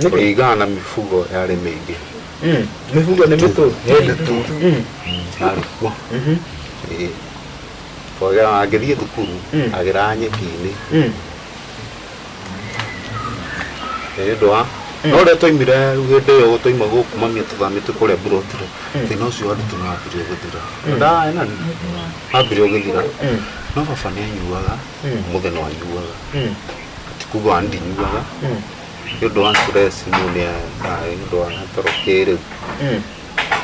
kũringana na mifugo yarĩ mĩingĩ. Mĩbugo nĩ mĩtũ? Nĩ ndutu yarĩ kuo. Ĩĩ ngĩthiĩ thukuru agĩraga nyeki-inĩ. Nĩ ũndũ wa no ũrĩa twaimire rĩu hĩndĩ ĩyo twaima gũkũ mami atũthamĩtie kũrĩa mburoti rĩ thĩna ũcio wa ndutu nĩ wambirie gũthira nda nani wambirie ũgĩthira no baba nĩ anyuaga ũmũthĩ no anyuaga ti kuga ndinyuaga nĩ ũndũ wa stress mũndũ nĩ nĩ ũndũ wa toro kĩrĩu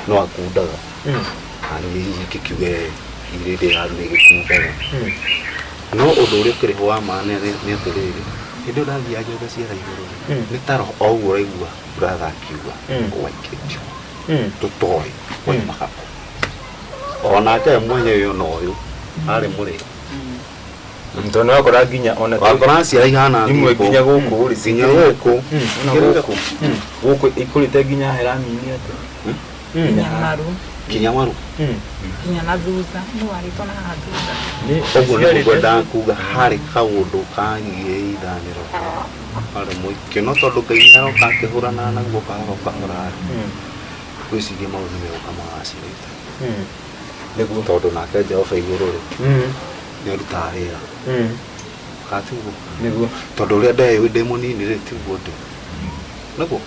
no akundaga na niĩ hihi ngĩkiuge irĩndĩ ya nĩ gĩkundaga no ũndũ ũrĩa ũkĩrĩ ho wa ma nĩ nĩ atĩrĩrĩ hĩndĩ ĩyo ndathiaga njoete ciara igũrũ rĩ nĩ ta roho o ũguo ũraigua brother akiuga waikĩtio tũtoĩ waimaga kũ onake we mwenyewe ona ũyũ arĩ mũrĩu Tondũ nĩ wakora nginya ona wakora ciara ihana imwe thikũ. nginya gũkũ rĩ nginya gũkũ ona gũkũ gũkũ ikũrĩte nginya heramini atĩa Nginya maru. Nginya maru. Nginya na thutha nĩ warĩtwo na haha thutha. Ũguo nĩguo ngwendaga kuga harĩ kaũndũ kagiĩ ithanĩro karĩ mũikio no tondũ Ngai nĩ aroka akĩhũranaga naguo kahora o kahora rĩ ngwĩciria maũndũ nĩ megũka magacĩrĩte Nĩguo. Tondũ nake Jehova igũrũ rĩ nĩ arutaga wĩra kana tiguo? Nĩguo. Tondũ ũrĩa ndeyũĩ ndĩ mũnini rĩ tiguo ndĩ nĩguo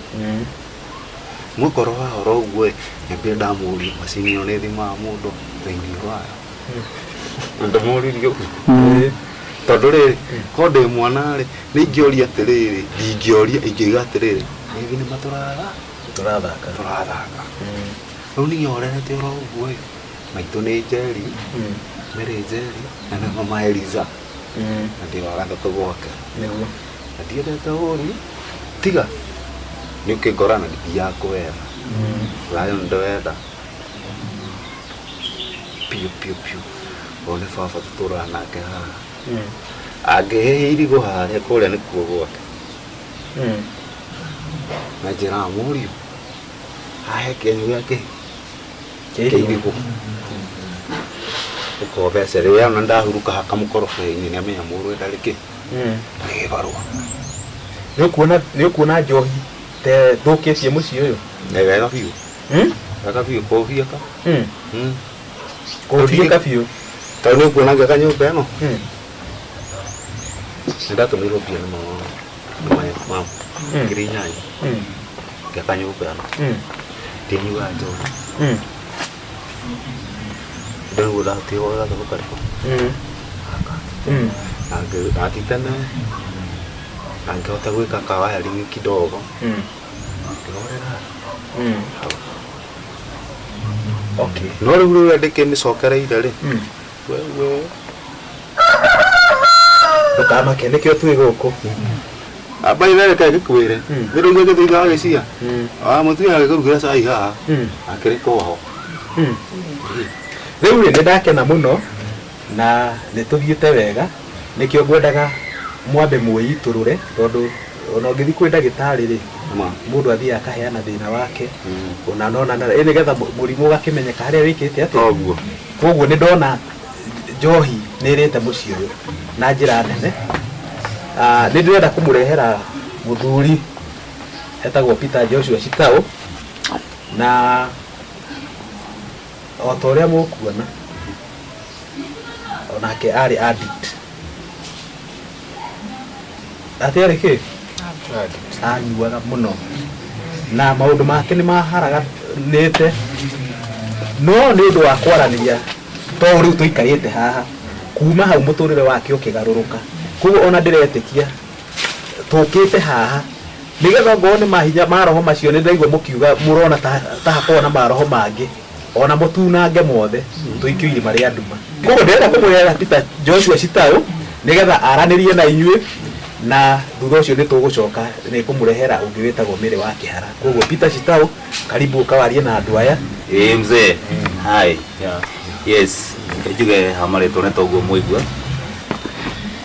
mwĩkoro wa horo ũguo ĩ nyambire ndamũria macini ĩyo nĩ ĩthimaga mũndũ thĩinĩ wayo ndamũririe ũguo tondũ rĩrĩ korwo ndĩ mwana rĩ nĩ ingĩoria atĩrĩrĩ ndingĩoria ingĩoiga atĩrĩrĩ maybe nĩ matũratha Tũrathaka. Tũrathaka rĩu niĩ orerete oro ũguo ĩ maitũ nĩ Njeri Mary Njeri na nĩ mama Eliza. Na ndĩ wa gatatũ gwake. Nĩguo. Na ndiendete ũru tiga nĩ ũkĩngora na ndithiaga kũwetha. Thayũ nĩ ndĩwenda biũ biũ biũ. Ũyũ nĩ baba tũtũraga nake haha. Angĩhĩhia irigũ harĩa kũrĩa nĩkuo gwake. Na njĩraga mũriũ haha he kĩenyũ gĩa kĩ kĩa irigũ. Ũkothece rĩrĩa ona ndahuruka hakamũkorobia-inĩ nĩamenya mũrũ ndarĩ kĩ ndarĩ gĩbarũa. Nĩ ũkuona njohi ta ĩthũkĩtie mũciĩ ũyũ? Nĩ wega biũ. Wega biũ kũũbiĩka. Kũũbiĩka biũ. Tondũ nĩ ũkuona ngĩaka nyũmba ĩno. Nĩ ndatũmĩirwo mbia nĩ mama 8,000 ngĩaka nyũmba ĩno. Ndianyuaga njohi. Ndĩrauga ndahotire gwaka gathabũ karĩkũ? Gaka. Na ti tene na ngĩhota gwĩka ka wiring kidogo. Ngĩhorera hau. Okay. No rĩu rĩrĩa ndĩkĩmĩcokereire rĩ, wewe Ndũkamake nĩkĩo twĩ gũkũ. Amba ithe reke ngĩkwĩre nĩ rĩu gĩthĩinga gĩcia wa mũtumia agĩkũrugĩra cai haha akĩrĩ kwao. Rĩu rĩ, nĩ ndakena mũno na nĩ tũthiĩte wega, nĩkĩo ngwendaga mwambe mwĩitũrũre tondũ ona ũngĩthiĩ kwĩ ndagĩtarĩ rĩ, mũndũ athiaga akaheana thĩna wake ona nona na ĩ nĩgetha mũrimũ ũgakĩmenyeka harĩa wĩkĩte atĩa. Toguo. Koguo nĩ ndona njohi nĩ ĩrĩte mũciĩ ũyũ na njĩra nene. Nĩ ndĩrenda kũmũrehera mũthuri etagwo Peter Joshua Shitau na o ta ũrĩa mũkuona onake arĩ addict. Atĩ arĩ kĩ? Anyuaga mũno na maũndũ make nĩ maharaganĩte no nĩ ũndũ wa kwaranĩria to rĩu tũikarĩte haha kuma hau mũtũrĩre wake ũkĩgarũrũka. Koguo ona ndĩretĩkia tũkĩte haha nĩgetha ongorwo nĩ mahinya ma roho macio nĩ ndaigua mũkiuga mũrona ta hakoragwo na maroho mangĩ ona mũtunange mothe tũikio irima rĩa nduma. Koguo ndĩrenda kũmũrehera Peter Joshua Shitau nĩgetha aranĩrie na inyuĩ na thutha ũcio nĩ tũgũcoka nĩ ngũmũrehera ũngĩ wĩtagwo Mary wa Kĩhara. Koguo Peter Shitau, karibu ũkawarie na andũ aya. Ĩĩ mzee, hi. Yes, reke njuge ha marĩtwa nĩ toguo mwaigua.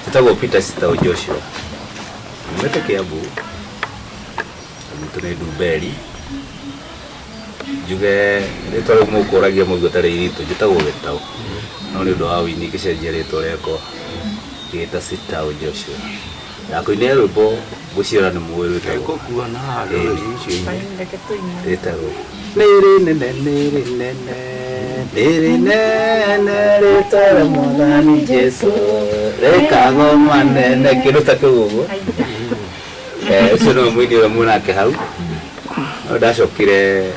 Njĩtagwo Peter Shitau Joshua. Nyumĩte Kĩambu, na gwitũ nĩ Ndumberi. Njuge rĩtwa rĩu mũkũragia mũigue ta rĩ iritũ, njĩtagwo Gĩtaũ. No nĩ ũndũ wa ũini ngĩcenjia rĩtwa rĩakwa ngĩĩta Sitau Joshua. Ndakũinĩra rwĩmbo ngwĩciria nĩ mũĩ rwĩtagwo. Ngũkuona handũ icio-inĩ. Rwĩtagwo Nĩ rĩnene nĩ rĩnene nĩ rĩnene rĩtwa rĩa Mwathani Jesu rĩkagwo manene kĩndũ ta kĩu ũguo. Ũcio nĩwe mũini ũrĩa mwĩ nake hau. No ndacokire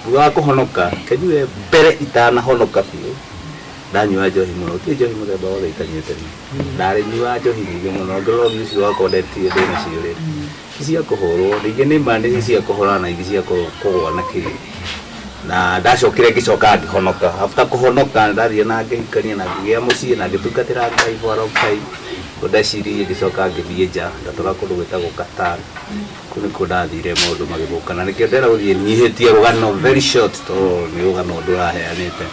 thutha wa kũhonoka, reke njuge mbere itanahonoka biũ, ndanyuaga njohi mũno, gũtirĩ njohi mũthemba wothe itanyuĩte niĩ. Ndarĩ nyuaga njohi nyingĩ mũno, ngĩrora ũthiũ ũcio wakwa ndetire ndĩ nacio rĩ, ti cia kũhũrwo, ningĩ nĩ ma nĩ cia kũhũrana na ingĩ cia kũgũa na kĩ. Na ndacokire ngĩcoka ngĩhonoka, after kũhonoka nĩ ndathire na ngĩhikania na ngĩgĩa mũciĩ na ngĩtungatĩra Ngai for a long time. Nĩguo ndeciririe ngĩcoka ngĩthiĩ nja, ndatũra kũndũ gwĩtagwo Qatar. Kũu nĩkuo ndathire maũndũ magĩthũka na nĩkĩo ndĩrenda gũthiĩ nyihĩtie rũgano very short tondũ nĩ rũgano ndũraheanĩte.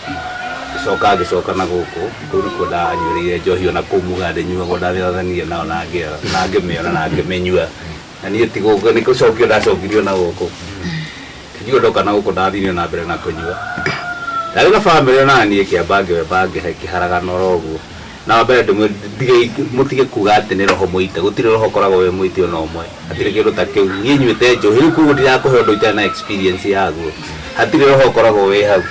Ngĩcoka ngĩcoka na gũkũ, kũu nĩkuo ndanyuĩrĩire njohi ona kũu mugaga ndĩnyuagwo ndathiranire nao na ngĩmĩona na ngĩmĩnyua. Na niĩ ti gũkũ nĩ gũcokio ndacokirio na gũkũ. Njigua ndoka na gũkũ ndathire na mbere na kũnyua. Ndarĩ na bamĩrĩ ona niĩ kĩamba ngĩwemba ngĩharagana oro ũguo. Na wa mbere mũtige kuga atĩ nĩ roho mũite, gũtirĩ roho ũkoragwo wĩ mũite ona ũmwe, hatirĩ kĩndũ ta kĩu. Niĩ nyuĩte njohi rĩu koguo ndirakũhe ũndũ itarĩ na experience yaguo, hatirĩ roho ũkoragwo wĩ hau.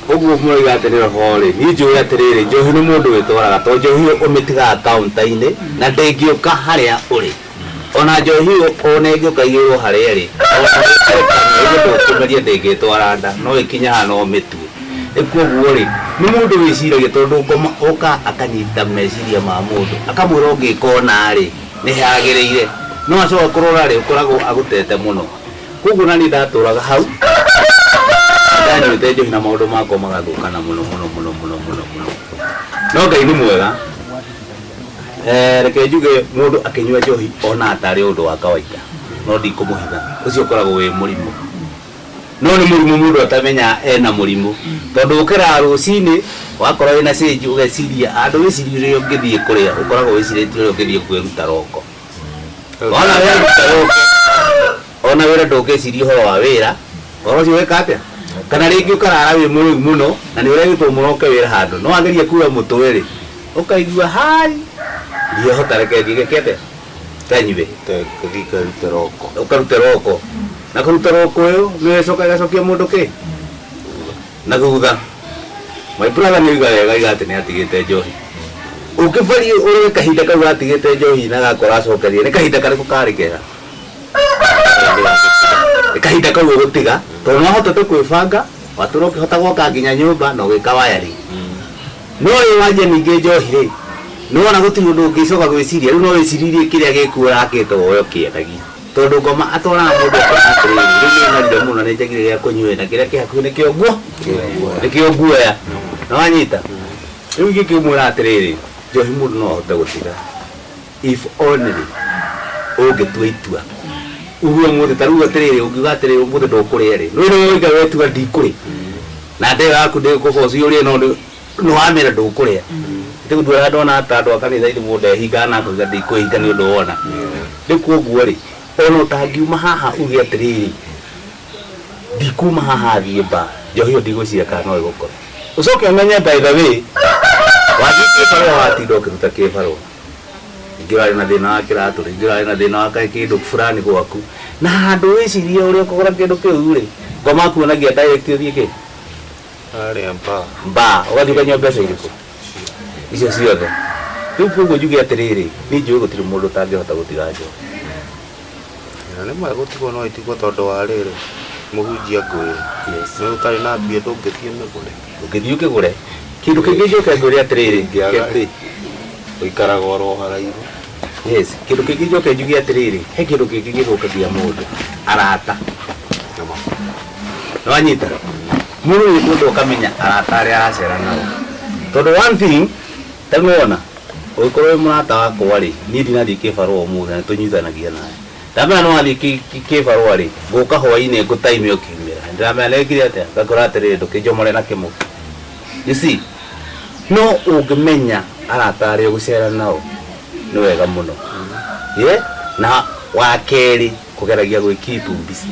Ũguo mũroiga atĩ nĩ roho rĩ, niĩ njũĩ atĩrĩrĩ, njohi nĩ mũndũ wĩtwaraga, tondũ njohi ũmĩtigaga counter-inĩ na ndĩngĩũka harĩa ũrĩ. Ona njohi ona ĩngĩũka ĩigĩrwo harĩa ĩrĩ, ona wĩkĩre kanua ĩthiĩ ndũkũmeria ndĩngĩtwara nda, no ĩkinye haha na ũmĩtue. Rĩu koguo rĩ, nĩ mũndũ wĩciragia tondũ ngoma okaga akanyita meciria ma mũndũ, akamwĩra ũngĩka ũna rĩ, nĩ hagĩrĩire, no acoka kũrora rĩ, ũkoragwo agũtete mũno. Koguo naniĩ ndatũraga hau, nĩndanyuĩte njohi na maũndũ makwa magathũkana mũno mũno mũno mũno mũno mũno. No Ngai nĩ mwega. Reke njuge mũndũ akĩnyua njohi ona tarĩ ũndũ wa kawaida, no ndikũmũhitha ũcio ũkoragwo wĩ mũrimũ. No nĩ mũrimũ mũndũ atamenya ena mũrimũ, tondũ ũkĩraga rũcinĩ wakora wĩna cĩnji ũgeciria andũ wĩcirie ũrĩa ũngĩthiĩ kũrĩa, ũkoragwo wĩcirĩtie ũrĩa ũngĩthiĩ kwĩruta roko. Wona weruta roko, ona wĩra ndũngĩciria ũhoro wa wĩra, ũhoro ũcio weka atĩa? Kana rĩngĩ ũkarara wĩ mũrĩu mũno na nĩ ũregĩtwo mũroke wĩra handũ, no wageria kuoya mũtwe rĩ, ũkaigua hai ndiahota, reke thiĩ ngeke atĩa? Kanyue. Gũthiĩ ngarute roko. Ũkarute roko. Na kũruta roko ĩyo nĩyo ĩcokaga ĩgacokia mũndũ kĩ? Na thutha. My brother nĩ oiga wega oiga atĩ nĩ atigĩte njohi. Ũngĩbaria ũrore kahinda kau atigĩte njohi na gakora acokeria, nĩ kahinda karĩkũ karĩ kega? Nĩ kahinda kau ũgũtiga, tondũ nĩ wahotete kwĩbanga, watũra ũkĩhota gwaka nginya nyũmba na ũgĩka wiring. No rĩu wanjia ningĩ njohi rĩ, nĩ wona gũtirĩ ũndũ ũngĩcoka gwĩciria, rĩu no wĩciririe kĩrĩa gĩkuo ũrakĩte woe ũkĩendagia. Tondũ ngoma atwaraga mũndũ akona atĩrĩrĩ, rĩu nĩ ng'arire mũno nĩ njagire gĩa kũnyua na kĩrĩa kĩ hakuhĩ nĩkĩo nguo, nĩkĩo nguoya. Nĩ wanyita? Rĩu ingĩkĩmwĩra atĩrĩrĩ, njohi mũndũ no ahote gũtiga if only ũngĩtua itua. Uge ũmũthĩ, ta rĩu atĩrĩrĩ, ũngiuga atĩrĩrĩ ũmũthĩ ndũkũrĩa rĩ, nĩ ũrĩa woiga wetua ndikũrĩa, na ndeo yaku ndĩgũkũboci ũrĩe no nĩ wamĩra ndũkũrĩa. Rĩu ndwĩraga ndona ta andũ a kanitha ithe mũndũ ehingaga na akauga ndikwĩhinga nĩ ũndũ wona. Rĩu koguo rĩ, ona ũtangiuma haha uge atĩrĩrĩ, ndikuma haha thiĩ mba, njohi ĩyo ndigwĩciria kana no ĩgũkore. Ũcoke ũmenye by the way, wathiĩ kĩbarũa watinda ũkĩruta kĩbarũa. Rĩngĩ ũrarĩ na thĩna wa kĩratũ, rĩngĩ ũrarĩ na thĩna wa kĩndũ fulani gwaku, na handũ wĩcirie ũrĩa ũkũgũra kĩndũ kĩu rĩ, ngoma akuonagia direct ũthiĩ kĩ? Harĩa mbaa. Mbaa, ũgathiĩ ũkanyua mbeca irĩkũ? Icio ciothe. Rĩu koguo njuge atĩrĩrĩ, niĩ njũĩ gũtirĩ mũndũ ũtangĩhota gũtiga njohi. Na nĩ ma gũtigwo no ĩtigwo tondũ wa rĩrĩ, mũhunjia ngwĩre, nĩ ũtarĩ na mbia ndũngĩthiĩ ũmĩgũre. Ndũngĩthiĩ ũkĩgũre. Kĩndũ kĩngĩ njoke ngwĩre atĩrĩrĩ, Ũngĩaga rĩ, ũikaraga oro haraihu. Yes, kĩndũ kĩngĩ njoke njuge atĩrĩrĩ, he kĩndũ kĩngĩ gĩthũkagia mũndũ, arata. Nĩwanyita? Mũndũ nĩ kwenda ũkamenya arata arĩa aracera nao. Tondũ one thing, ta rĩu nĩwona, ũngĩkorwo wĩ mũrata wakwa rĩ, niĩ ndinathiĩ kĩbarũa ũmũthĩ na nĩtũnyitanagia nawe. Ndamenya nĩwathiĩ kĩbarũa rĩ, ngũka hwainĩ ngũtaime ũkiumĩra. Ndĩramenya nĩwĩkire atĩa? Ngakora atĩrĩrĩ, ndũkĩnjomore na kĩmũkĩ. You see? No ũngĩmenya arata arĩa ũgũcera nao, nĩ wega mũno. Yeah? Na wa kerĩ, kũgeragia gwĩ keep busy.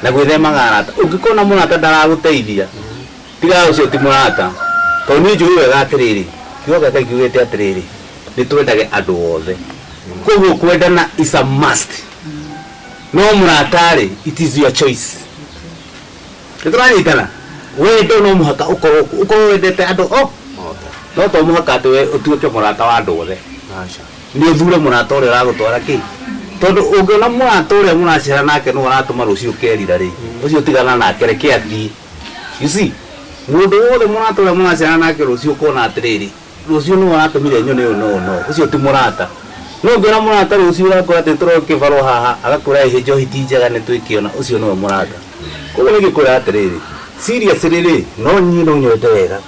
Na gwĩthemaga arata. Ũngĩkona mũrata ndaragũteithia, tiga ũcio ti mũrata. Tondũ niĩ njũĩ wega atĩrĩrĩ, kiugo kĩa Ngai kiugĩte atĩrĩrĩ, nĩ twendage andũ othe. Koguo kwendana is a must. No mũrata rĩ, it is your choice. Nĩ tũranyitana? Wendo no mũhaka ũkorwo ũkorwo wendete andũ o no to mũhaka atĩ we ũtuĩke mũrata wa andũ othe. Nĩ ũthure mũrata ũrĩa ũragũtwara kĩ? Tondũ ũngĩona mũrata ũrĩa mũracera nake nĩwe ũratũma rũciũ ũkerira rĩ, ũcio tigana nake reke athiĩ. You see? Mũndũ wothe mũrata ũrĩa mũracera nake rũciũ ũkona atĩrĩrĩ, rũciũ nĩwe ũratũmire nyone ũũ na ũũ na ũũ, ũcio ti mũrata. No ũngĩona mũrata rũciũ ũrakora atĩ tũroe kĩbarũa haha, agakwĩra ĩhĩ njohi ti njega nĩ twĩkĩona, ũcio nĩwe mũrata. Koguo nĩ ngĩkwĩra atĩrĩrĩ, seriously rĩ, no niĩ no nyende wega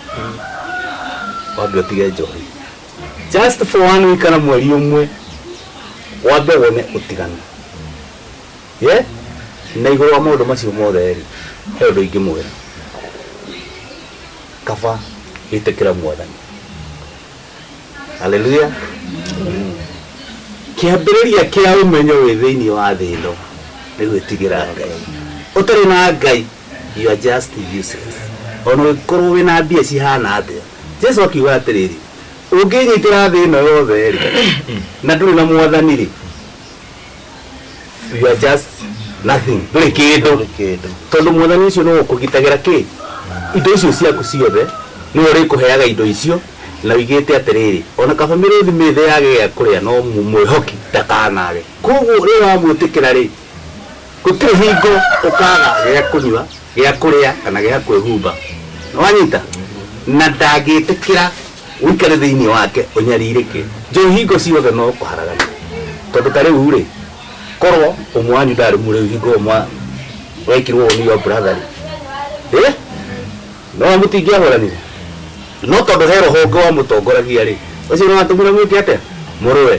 wambe ũtige njohi. Just for one week kana mweri ũmwe, wambe wone ũtiganu. Yeah? Na igũrũ wa maũndũ macio mothe rĩ, he ũndũ ingĩmwĩra. Kaba gĩtĩkĩra Mwathani. Haleluya. Kĩambĩrĩria kĩa ũmenyo wĩ thĩinĩ wa thĩ ĩno nĩ gwĩtigĩra Ngai. Ũtarĩ na Ngai, you are just useless. Ona ũngĩkorwo wĩna mbia cihana atĩa. Jesu akiuga atĩrĩrĩ, ũngĩnyitĩra thĩ ĩno yothe rĩ, na ndũrĩ na Mwathani rĩ, you are just nothing. Ndũrĩ kĩndũ. Tondũ Mwathani ũcio nĩwe ũkũgitagĩra kĩ? Indo icio ciaku ciothe, nĩwe ũrĩkũheaga indo icio, na oigĩte atĩrĩrĩ, ona kaba mĩrũthi mĩthĩ yage gĩa kũrĩa, no mwĩhoki ndakanage. Koguo rĩrĩa wamwĩtĩkĩra rĩ, gũtirĩ hingo ũkaga gĩa kũnyua, gĩa kũrĩa, kana gĩa kwĩhumba. Nĩwanyita? Na ndangĩtĩkĩra ũikare thĩinĩ wake ũnyarirĩke. Njũĩ hingo ciothe no kũharagania. Tondũ ta rĩu rĩ, korwo ũmwe wanyu ndarĩ mũrĩu hingo ĩyo wekirwo ũũ nĩ your brother rĩ, ĩ? No mũtingĩahũranire. No tondũ he roho ũngĩ wamũtongoragia rĩ, Ũcio nĩ watũmire mwĩke atĩa? Mũrũe.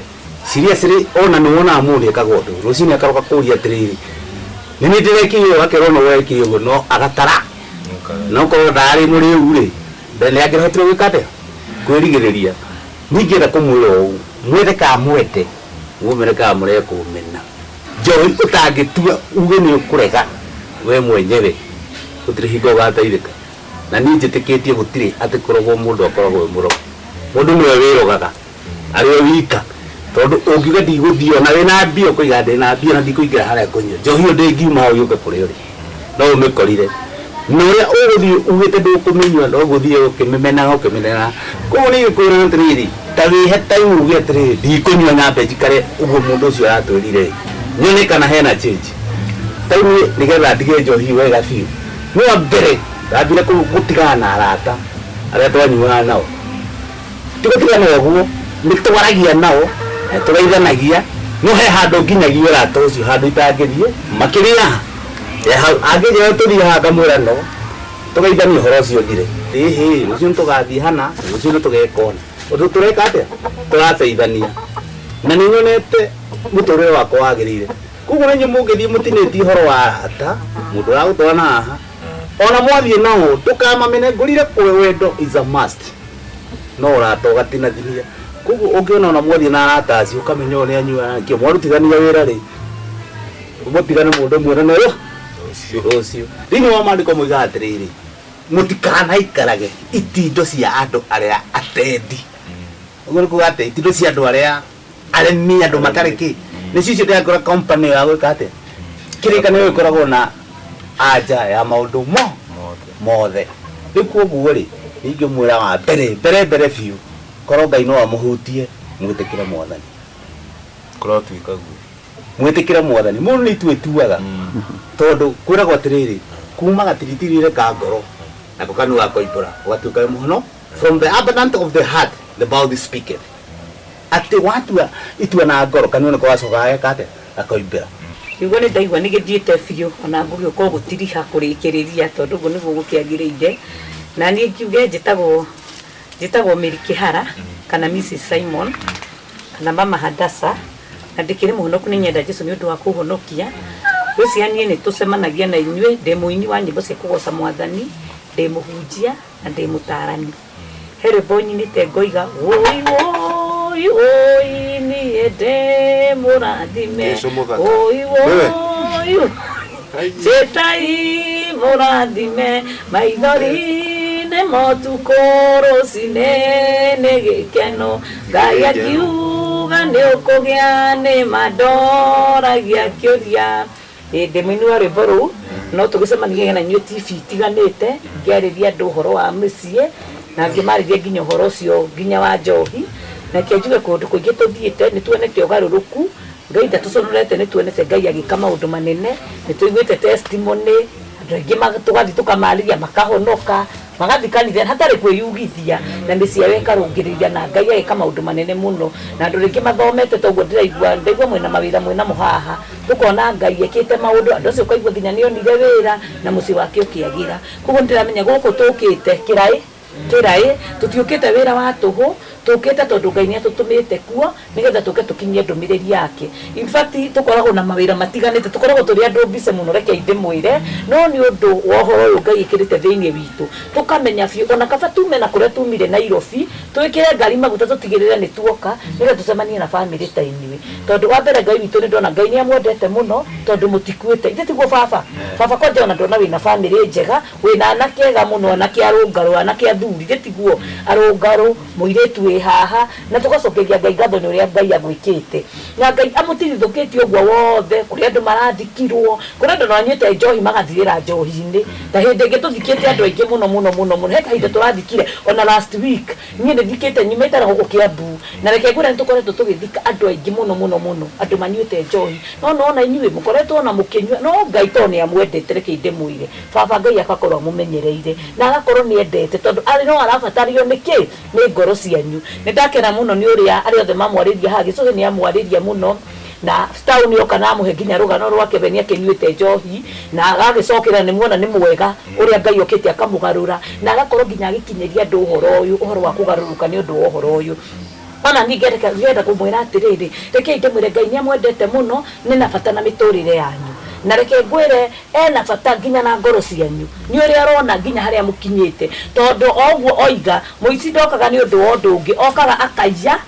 Seriously, ona nĩ wonaga mũndũ ekaga ũndũ. Rũcinĩ akaroka kũria atĩrĩrĩ, nĩ niĩ ndĩrekire ũũ, akerwo no wekire ũguo, no agatara. No korwo ndarĩ mũrĩu rĩ, nĩ angĩrahotire gwĩka atĩa? Kwĩrigĩrĩria. Niĩ ingĩenda kũmwĩra ũũ, mwende kana mwende, mũmene kana mũrege kũmena. Njohi ũtangĩtua uge nĩ ũkũrega we mwenyewe, gũtirĩ hingo ũgateithĩka. Na niĩ njĩtĩkĩtie gũtirĩ atĩ kũrogwo mũndũ akoragwo e mũrogi. Mũndũ nĩwe wĩrogaga arĩ o wika. Tondũ ũngiuga ndigũthiĩ ona wĩna mbia ũkoiga ndĩna mbia na ndikũingĩra harĩa kũnyua njohi ĩyo ndĩngiuma hau yũke kũrĩa ũrĩ no ũmĩkorire. Na ũrĩa ũgũthiĩ ugĩte ndũkũmĩnyua noguo ũthiaga ũkĩmĩmenaga ũkĩmĩmenaga. Koguo niĩ ngĩkwĩra atĩrĩrĩ, ta wĩhe time uge atĩrĩrĩ ndikũnyua nyambe njikare ũguo mũndũ ũcio aratwĩrire ĩ, nyone kana hena change. Ta rĩu niĩ nĩgetha ndige njohi wega biũ, nĩ wa mbere ndambire gũtigana na arata arĩa twanyuaga nao. Ti gũtigana ũguo, nĩ twaragia nao, na nĩ tũgeithanagia, no he handũ nginyagia ũrata ũcio handũ itangĩthiĩ makĩria. Hau angĩnjĩra tũthiĩ haha ngamwĩra no, tũgeithanie ũhoro ũcio ũthire. Ĩhĩ, rũciũ nĩ tũgathiĩ hana, rũciũ nĩ tũgeka ũna. Ũndũ tũreka atĩa? Tũrateithania. Na nĩ nyonete mũtũrĩre wakwa wagĩrĩire. Koguo na inyuĩ mũngĩthiĩ mũtinĩtie ũhoro wa arata, mũndũ ũragũtwara na haha, ona mwathiĩ nao ndũkamamene, ngũrire wendo is a must. No ũrata ũgatinathinia. Koguo ũngĩona ona mwathiĩ na arata acio ũkamenya ũyũ nĩ anyuaga nĩkĩo mwarutithania wĩra rĩ, mũtigane mũndũ muonane rũ rũciũ. Thĩinĩ wa maandĩko moigaga atĩrĩrĩ, mũtikanaikarage itindo cia andũ arĩa atendi. Ũguo nĩ kuga atĩ itindo cia andũ arĩa aremi, andũ matarĩ kĩ. Nĩcio icio ndĩrakora company ya gwĩka atĩa? Kĩrĩkanĩro gĩkoragwo na anja ya maũndũ mo mothe. Rĩu koguo rĩ, niĩ ingĩmwĩra wa mbere mbere mbere biũ, korwo Ngai no amũhutie, mwĩtĩkĩre Mwathani. Kũrotuĩka guo. Mwĩtĩkĩre Mwathani. Mũndũ nĩ itua ĩtuaga, tondũ kwĩragwo atĩrĩrĩ, kuma gatiritirire ka ngoro, nako kanua gakoimbũra, ũgatuĩka wĩ mũhono. From the abundance of the heart, the mouth speaketh. Atĩ watua itua na ngoro, kanua nĩko gacokaga gageka atĩa? Gakoimbĩra. Kiugo nĩ ndaigua nĩ gĩthiĩte biũ ona ngũgĩũka o gũtiriha kũrĩkĩrĩria tondũ ũguo nĩguo gũkĩagĩrĩire. Na niĩ ngiuge njĩtagwo njĩtagwo Mary Kĩhara kana Mrs Simon kana Mama Hadassah na ndĩkĩrĩ mũhonoku nĩ nyenda Jesu nĩ ũndũ wa kũhonokia. Ngwĩciria niĩ nĩ tũcemanagia na inyuĩ, ndĩ mũini wa nyĩmbo cia kũgoca Mwathani, ndĩ mũhunjia na ndĩ mũtaarani. He rwĩmbo nyinĩte ngoiga wũi wũi wũi niĩ ndĩ mũrathime Jesũ mũthaka. wũi Wewe. wũi njĩtai mũrathime maithori nĩ motukũ rũcinĩ nĩ gĩkeno Ngai akiuga nĩ ũkũgĩa nĩ mandoragia kĩũria Ĩĩ ndĩ mũini wa rwĩmbo rũu, no tũgĩcemanagia na inyuĩ TV itiganĩte, ngĩarĩria andũ ũhoro wa mĩciĩ, na ngĩmarĩria nginya ũhoro ũcio nginya wa njohi. Na reke njuge kũndũ kũingĩ tũthiĩte nĩ tuonete ũgarũrũku, Ngai ndatũconorete nĩ tuonete Ngai agĩka maũndũ manene, nĩ tũiguĩte testimony, andũ aingĩ tũgathiĩ tũkamarĩria makahonoka. Magathiĩ kanitha hatarĩ kwĩyugithia na mĩciĩ yao ĩkarũngĩrĩria na Ngai ageka maũndũ manene mũno. Na andũ rĩngĩ mathomete ta ũguo ndĩraigua, ndaigua mwĩna mawĩra mwĩnamo haha, tũkona Ngai ekĩte maũndũ, andũ acio ũkaigua nginya nĩ onire wĩra na mũciĩ wake ũkĩagĩra. Koguo nĩ ndĩramenya gũkũ tũkĩte kĩraĩ, kĩraĩ, tũtiũkĩte wĩra wa tũhũ, tũkĩte tondũ Ngai nĩ atũtũmĩte kuo nĩgetha tũke tũkinyie ndũmĩrĩri yake. In fact tũkoragwo na mawĩra matiganĩte, tũkoragwo tũrĩ andũ busy mũno rekei ndĩmwĩre, no nĩ ũndũ wa ũhoro ũyũ Ngai ĩkĩrĩte thĩinĩ witũ, tũkamenya biũ ona kaba tume na kũrĩa tumire Nairobi, twĩkĩre ngari maguta tũtigĩrĩre nĩ tuoka nĩgetha tũcemanie na bamĩrĩ ta inyuĩ. Tondũ wa mbere Ngai witũ nĩ ndona Ngai nĩ amwendete mũno tondũ mũtikuĩte. Ithe tiguo baba? Baba kwanja ona ndona wĩna bamĩrĩ njega, wĩna anake ega mũno, anake arũngarũ, anake athuri, ithe tiguo? Arũngarũ, mũirĩtu wĩ haha, Na tũgacokeria Ngai ngatho nĩ ũrĩa Ngai agwĩkĩte. Na Ngai amũtirithũkĩtie ũguo wothe, kũrĩ andũ marathikirwo, kũrĩ andũ ona manyuĩte njohi magathirĩra njohi-inĩ. Ta hĩndĩ ĩngĩ tũthikĩte andũ aingĩ mũno mũno mũno mũno, he kahinda tũrathikire ona last week, niĩ nĩ thikĩte, nyumĩte na gũkũ Kiambu, na reke ngwĩre nĩ tũkoretwo tũgĩthika andũ aingĩ mũno mũno mũno, andũ manyuĩte njohi. No nĩwona inyuĩ, mũkoretwo ona mũkĩnyua, no Ngai tondũ nĩ amwendete rekei ndĩmwĩre, baba Ngai agakorwo amũmenyereire, na agakorwo nĩ endete tondũ arĩ no arabatario nĩ kĩ? Nĩ ngoro cianyu. Nĩ ndakena mũno nĩ ũrĩa arĩa othe mamwarĩria haha, Gĩcũhĩ nĩ amwarĩria mũno, na Town oka na amũhe nginya rũgano rwake we nĩ akĩnyuĩte njohi, na agagĩcokera nĩ muona nĩ mwega ũrĩa Ngai okĩte akamũgarũra, na agakorwo nginya agĩkinyĩria andũ ũhoro ũyũ, ũhoro wa kũgarũrũka nĩ ũndũ wa ũhoro ũyũ. Ona niĩ ngenda kũmwĩra atĩrĩrĩ, rekei ndĩmwĩre Ngai nĩ amwendete mũno, nĩ na bata na mĩtũrĩre yanyu. Na reke ngwĩre ena bata nginya na ngoro cianyu. Nĩ ũrĩa arona nginya harĩa mũkinyĩte. Tondũ o ũguo oiga, mũici ndokaga nĩ ũndũ wa ũndũ ũngĩ, okaga akaiya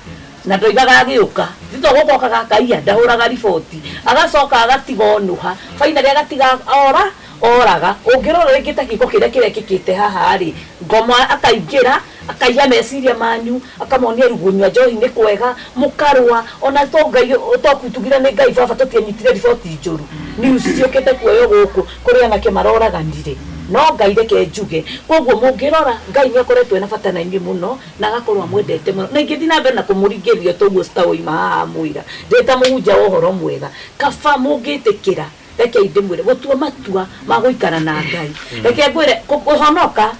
na ndoigaga agĩũka. Ti to gũka okaga akaiya, ndahũraga riboti. Agacoka agatiga onũha, finally agatiga ora, oraga. Ũngĩrora rĩngĩ ta gĩko kĩrĩa kĩrekĩkĩte haha rĩ, ngoma akaingĩra, akaiya meciria manyu, akamonia rĩu kũnyua njohi nĩ kwega, mũkarũa, ona to Ngai to tugire nĩ Ngai baba tũtianyitire riboti njũru, news ciũkĩte kuoywo gũkũ kũrĩ anake maroraganire, no Ngai reke njuge, koguo mũngĩrora Ngai nĩ akoretwo ena bata na inyuĩ mũno na agakorwo amwendete mũno, na ingĩthiĩ na mbere na kũmũringĩrĩria toguo citaũima haha amwĩra ndĩ ta mũhunjia wa ũhoro mwega, kaba mũngĩtĩkĩra Rekei ndĩmwĩre, gũtua matua ma gũikara na Ngai. Reke ngwĩre, kũhonoka,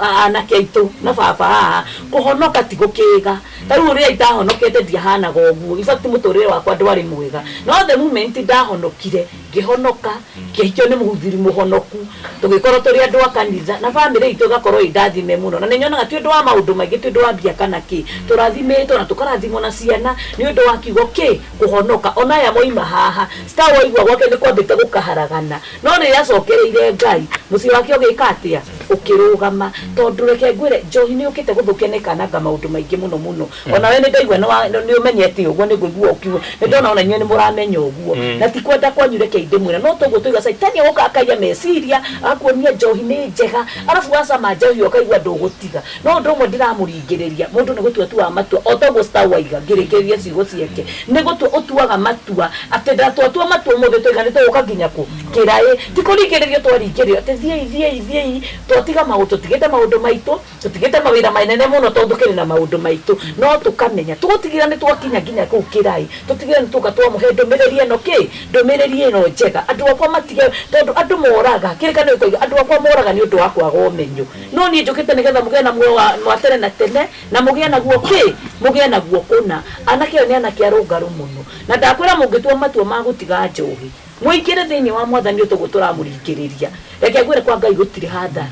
anake aitũ na baba haha, kũhonoka ti gũkĩga. Ta rĩu ũrĩa itahonokete ndiahanaga ũguo. In fact mũtũrĩre wakwa ndwarĩ mwega. No the moment ndahonokire, ngĩhonoka, ngĩhikio nĩ mũthuri mũhonoku, tũgĩkorwo tũrĩ andũ a kanitha, na bamĩrĩ itũ ĩgakorwo ĩ ndathime mũno. Na nĩ nyonaga ti ũndũ wa maũndũ maingĩ, ti ũndũ wa mbia kana kĩ. Tũrathimĩtwo na tũkarathimwo na ciana nĩ ũndũ wa kiugo kĩ? Kũhonoka. Ona aya moima haha, Star waigua gwake nĩ kwambĩte gũkaharagana. No rĩrĩa acokereire Ngai, mũciĩ wake ũgĩka atĩa? Ũkĩrũgama. Tondũ reke ngwĩre, njohi nĩ yũkĩte gũthũkia na ĩkananga maũndũ maingĩ mũno mũno. Ona we nĩ ndaigua nĩ ũmenyete ũguo, nĩ ngũigua ũkiuga. Nĩ ndona ona inyuĩ nĩ mũramenya ũguo. Na ti kwenda kwanyu rekei ndĩmwĩre. No toguo twaigua caitani agoka akaiya meciria, agakuonia njohi nĩ njega, arabu wacama njohi ũkaigua ndũgũtiga. No ũndũ ũmwe ndĩramũringĩrĩria, mũndũ nĩ gũtua atuaga matua, o ta ũguo Star waiga, ngĩrĩkĩrĩria ciugo ciake, nĩ gũtua ũtuaga matua, atĩ nda twatua matua ũmũthĩ twaiga nĩ tũgũka nginya kũ? Kĩraĩ. Ti kũringĩrĩrio twaringĩrĩrio atĩ thiĩi, thiĩi, thiĩi, twatiga maũndũ, tũtigĩte maũndũ maitũ, tũtigĩte mawĩra manene mũno tondũ tũkĩrĩ na maũndũ maitũ, no tũkamenya, tũgũtigĩrĩra nĩ twakinya nginya kũu kĩraĩ, tũtigĩrĩre nĩ tuoka twamũhe ndũmĩrĩri ĩno kĩ? Ndũmĩrĩri ĩno njega. Andũ akwa matige, tondũ andũ moraga, kĩrĩkanĩro gĩkoiga, andũ akwa moraga nĩ ũndũ wa kwaga ũmenyo. No niĩ njũkĩte nĩgetha mũgĩe na muoyo wa tene na tene, na mũgĩe naguo kĩ? Mũgĩe naguo kũna. Anake ayo nĩ anake arũngarũ mũno. Na ndakwĩra mũngĩtua matua ma gũtiga njohi, mũingĩre thĩinĩ wa Mwathani o ta ũguo tũramũringĩrĩria. Reke ngwĩre kwa Ngai gũtirĩ hathara.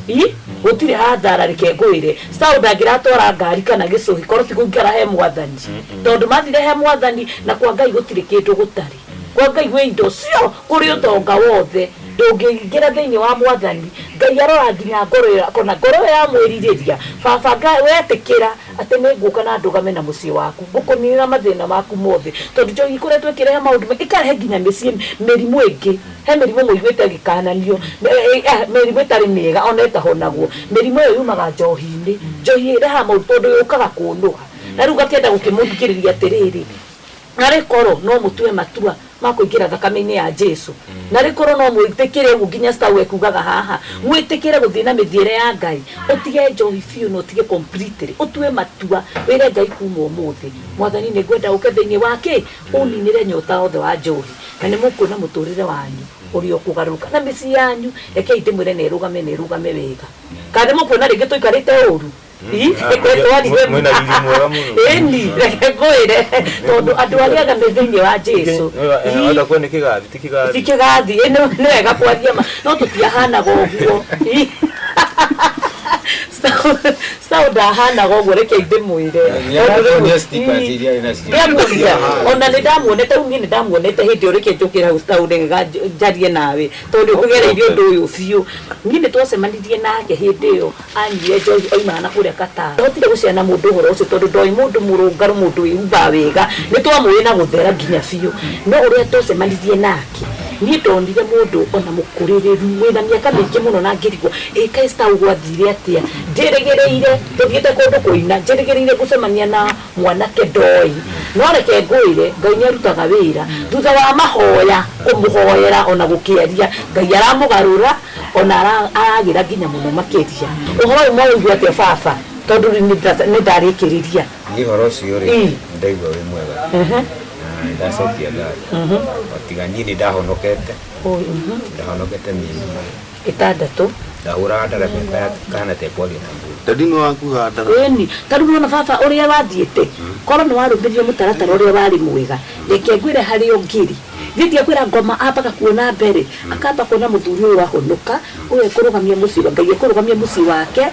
Ii, gũtirĩ hathara reke ngwĩre. Saul ndangĩratwara ngari kana gĩcũhĩ korwo ti kũingĩra he Mwathani. Tondũ mathire he Mwathani na kwa Ngai gũtirĩ kĩndũ gũtarĩ. Kwa Ngai gwĩ indo cio, kũrĩ ũtonga wothe. Ndũngĩingĩra thĩinĩ wa Mwathani. Ngai arora nginya ngoro ĩyo akona ngoro ĩyo yamwĩrirĩria. Baba wetĩkĩra atĩ nĩ ngũka na ndũgame na mũciĩ waku, ngũkũninĩra mathĩna maku mothe. Tondũ njohi ĩkoretwo ĩkĩrehe maũndũ maingĩ, ĩkarehe nginya mĩciĩ mĩrimũ ĩngĩ. He mĩrimũ mũiguĩte ĩgĩkananio, mĩrimũ ĩtarĩ mĩega ona ĩtahonagwo. Mĩrimũ ĩyo yumaga njohi-inĩ. Njohi ĩrehaga maũndũ tondũ yũkaga kũnũha. Na rĩu ngakĩenda gũkĩmũthikĩrĩria atĩrĩrĩ, Narĩ korwo no mũtue matua ma kũingĩra thakame-inĩ ya Jesu, narĩ korwo no mwĩtĩkĩre ũguo nginya Stau ekugaga haha, mwĩtĩkĩre gũthiĩ na mĩthiĩre ya Ngai, ũtige njohi biũ na ũtige completely, ũtue matua, wĩre Ngai kuma ũmũthĩ, Mwathani nĩ ngwenda ũke thĩinĩ wa kĩ? Ũninĩre nyota yothe wa njohi, na nĩ mũkuona mũtũrĩre wanyu ũrĩa ũkũgarũrũka, na mĩciĩ yanyu, rekei ndĩmwĩre na ĩrũgame na ĩrũgame wega. Kana nĩ mũkuona rĩngĩ tũikarĩte ũru? Twaririe Mwĩna riri mwega mũno. Ĩni, reke ngwĩre, tondũ andũ arĩa aga me thĩinĩ wa Jesu. Wenda kuona nĩ kĩgathi, ti kĩgathi. Ti kĩgathi, ĩ, nĩ wega kwaria ma, no tũtiahanaga ũguo. Saul ndahanaga ũguo, reke ndĩmwĩre. Nĩaratuonia stickers iria arĩ nacio. Ndiamuonire, ona nĩ ndamuonete, rĩu niĩ nĩ ndamuonete hĩndĩ ĩyo, reke njũkĩre hau Saul nĩgetha njarie nawe, tondũ nĩ ũkũgereirie ũndũ ũyũ biũ. Niĩ nĩ twacemanirie nake hĩndĩ ĩyo anyuire njohi oimaga na kũrĩa Qatar. Ndahotire gũcera na mũndũ ũhoro ũcio tondũ ndoĩ mũndũ mũrũngarũ, mũndũ wĩhumbaga wega. Nĩ twamũĩ na gũthera nginya biũ. No ũrĩa twacemanirie nake, niĩ ndonire mũndũ ona mũkũrĩrĩru wĩna mĩaka mĩingĩ mũno na ngĩrigwo, ĩ kaĩ Stau gwathire atĩa? Njĩrĩgĩrĩire tũthiĩte kũndũ kũina, njĩrĩgĩrĩire gũcemania na mwanake ndoĩ. No reke ngwĩre, Ngai nĩ arutaga wĩra. Thutha wa mahoya, kũmũhoera ona gũkĩaria, Ngai aramũgarũra. Ona aragĩra nginya mũno makĩria. Ũhoro ũyũ mwaũigua atĩa baba? Tondũ rĩu nĩ ndarĩkĩrĩria. Niĩ ũhoro ũcio rĩ, nĩ ndaigua wĩ mwega na nĩ ndacokia ngatho. O tiga niĩ nĩ ndahonokete, ndahonokete mĩeri 6. Ndahũraga ndarabeka kahana ta ĩkwaria na mbũri. Daddy nĩ wakuaga ndarabeka? Ĩni, ta rĩu nĩwona baba ũrĩa wathiĩte, korwo nĩ warũmĩrĩire mũtaratara ũrĩa warĩ mwega, reke ngwĩre harĩa ũngĩrĩ. Niĩ ndiakwĩra ngoma ambaga kuona mbere, akamba kuona mũthuri ũyũ ahonoka, ũyũ ekũrũgamia mũciĩ, Ngai ekũrũgamia mũciĩ wake.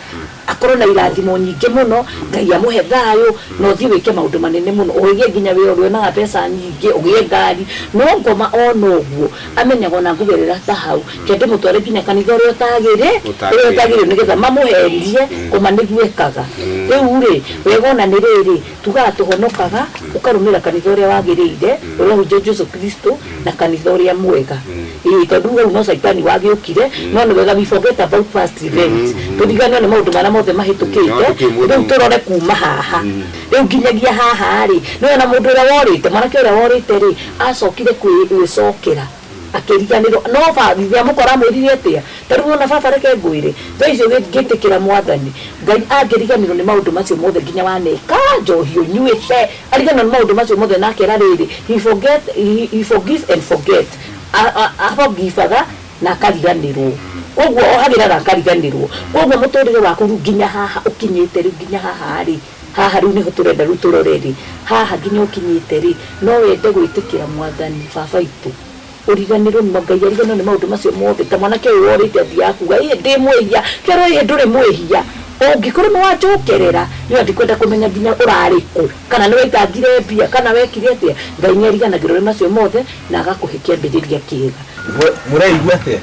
Akorwo na irathimo nyingĩ mũno, Ngai amũhe thayũ, na ũthiĩ wĩke maũndũ manene mũno, ũgĩe nginya wĩra ũrĩa ũnaga mbeca nyingĩ, ũgĩe ngari. No ngoma ona ũguo, amenyaga ona ngũgerera ta hau, ke ndĩmũtware nginya kanitha ũrĩa ũtagĩrĩ, ũrĩa ũtagĩrĩire nĩgetha mamũhenie, ngoma nĩguo ĩkaga. Rĩu rĩ, wega ona nĩ rĩrĩ, tugaga tũhonokaga, ũkarũmĩrĩra kanitha ũrĩa wagĩrĩire, ũrĩa ũrahunjia Jesu Kristo, na kanitha ũrĩa mwega. Ĩĩ tondũ rĩu hau no caitani wagĩũkire, no nĩ wega we forget about past events, tũriganĩrwo nĩ maũndũ marĩa mothe mahĩtũkĩte, rĩu tũrore kuma haha. Rĩu nginyagia haha rĩ, nĩ wona mũndũ ũrĩa worĩte, mwanake ũrĩa worĩte rĩ, acokire gwĩcokera akĩriganĩrwo, no ithe amũkora amwĩrire atĩa? Ta rĩu wona baba reke ngwĩre, thaa icio ngĩtĩkĩra mwathani, Ngai angĩriganĩrwo nĩ maũndũ macio mothe nginya waneka njohi ũnyuĩte, ariganĩrwo nĩ maũndũ macio mothe na akera rĩrĩ, he forget, he forgive and forget, aforgivaga na akariganĩrwo. Koguo ohagĩra na akariganĩrwo. Koguo mũtũrĩre waku rĩu nginya haha ũkinyĩte rĩu nginya haha rĩ, haha rĩu nĩho tũrenda rĩu tũrore rĩ, haha nginya ũkinyĩte rĩ, no wende gwĩtĩkĩra mwathani baba witũ? Ũriganĩrwo nĩ Ngai ariganĩrwo nĩ maũndũ macio mothe ta mwanake ũyũ worĩte athiaga kuga ĩ ndĩ mwĩhia kerwo ĩ ndũrĩ mwĩhia ũngĩkorwo nĩ wanjokerera nĩ ndikwenda kũmenya nginya ũrarĩ kũ kana nĩ waitangire mbia kana wekire atĩa Ngai nĩ ariganagĩrwo nĩ macio mothe na agakũhe kĩambĩrĩria kĩega. Mũreigua atĩa?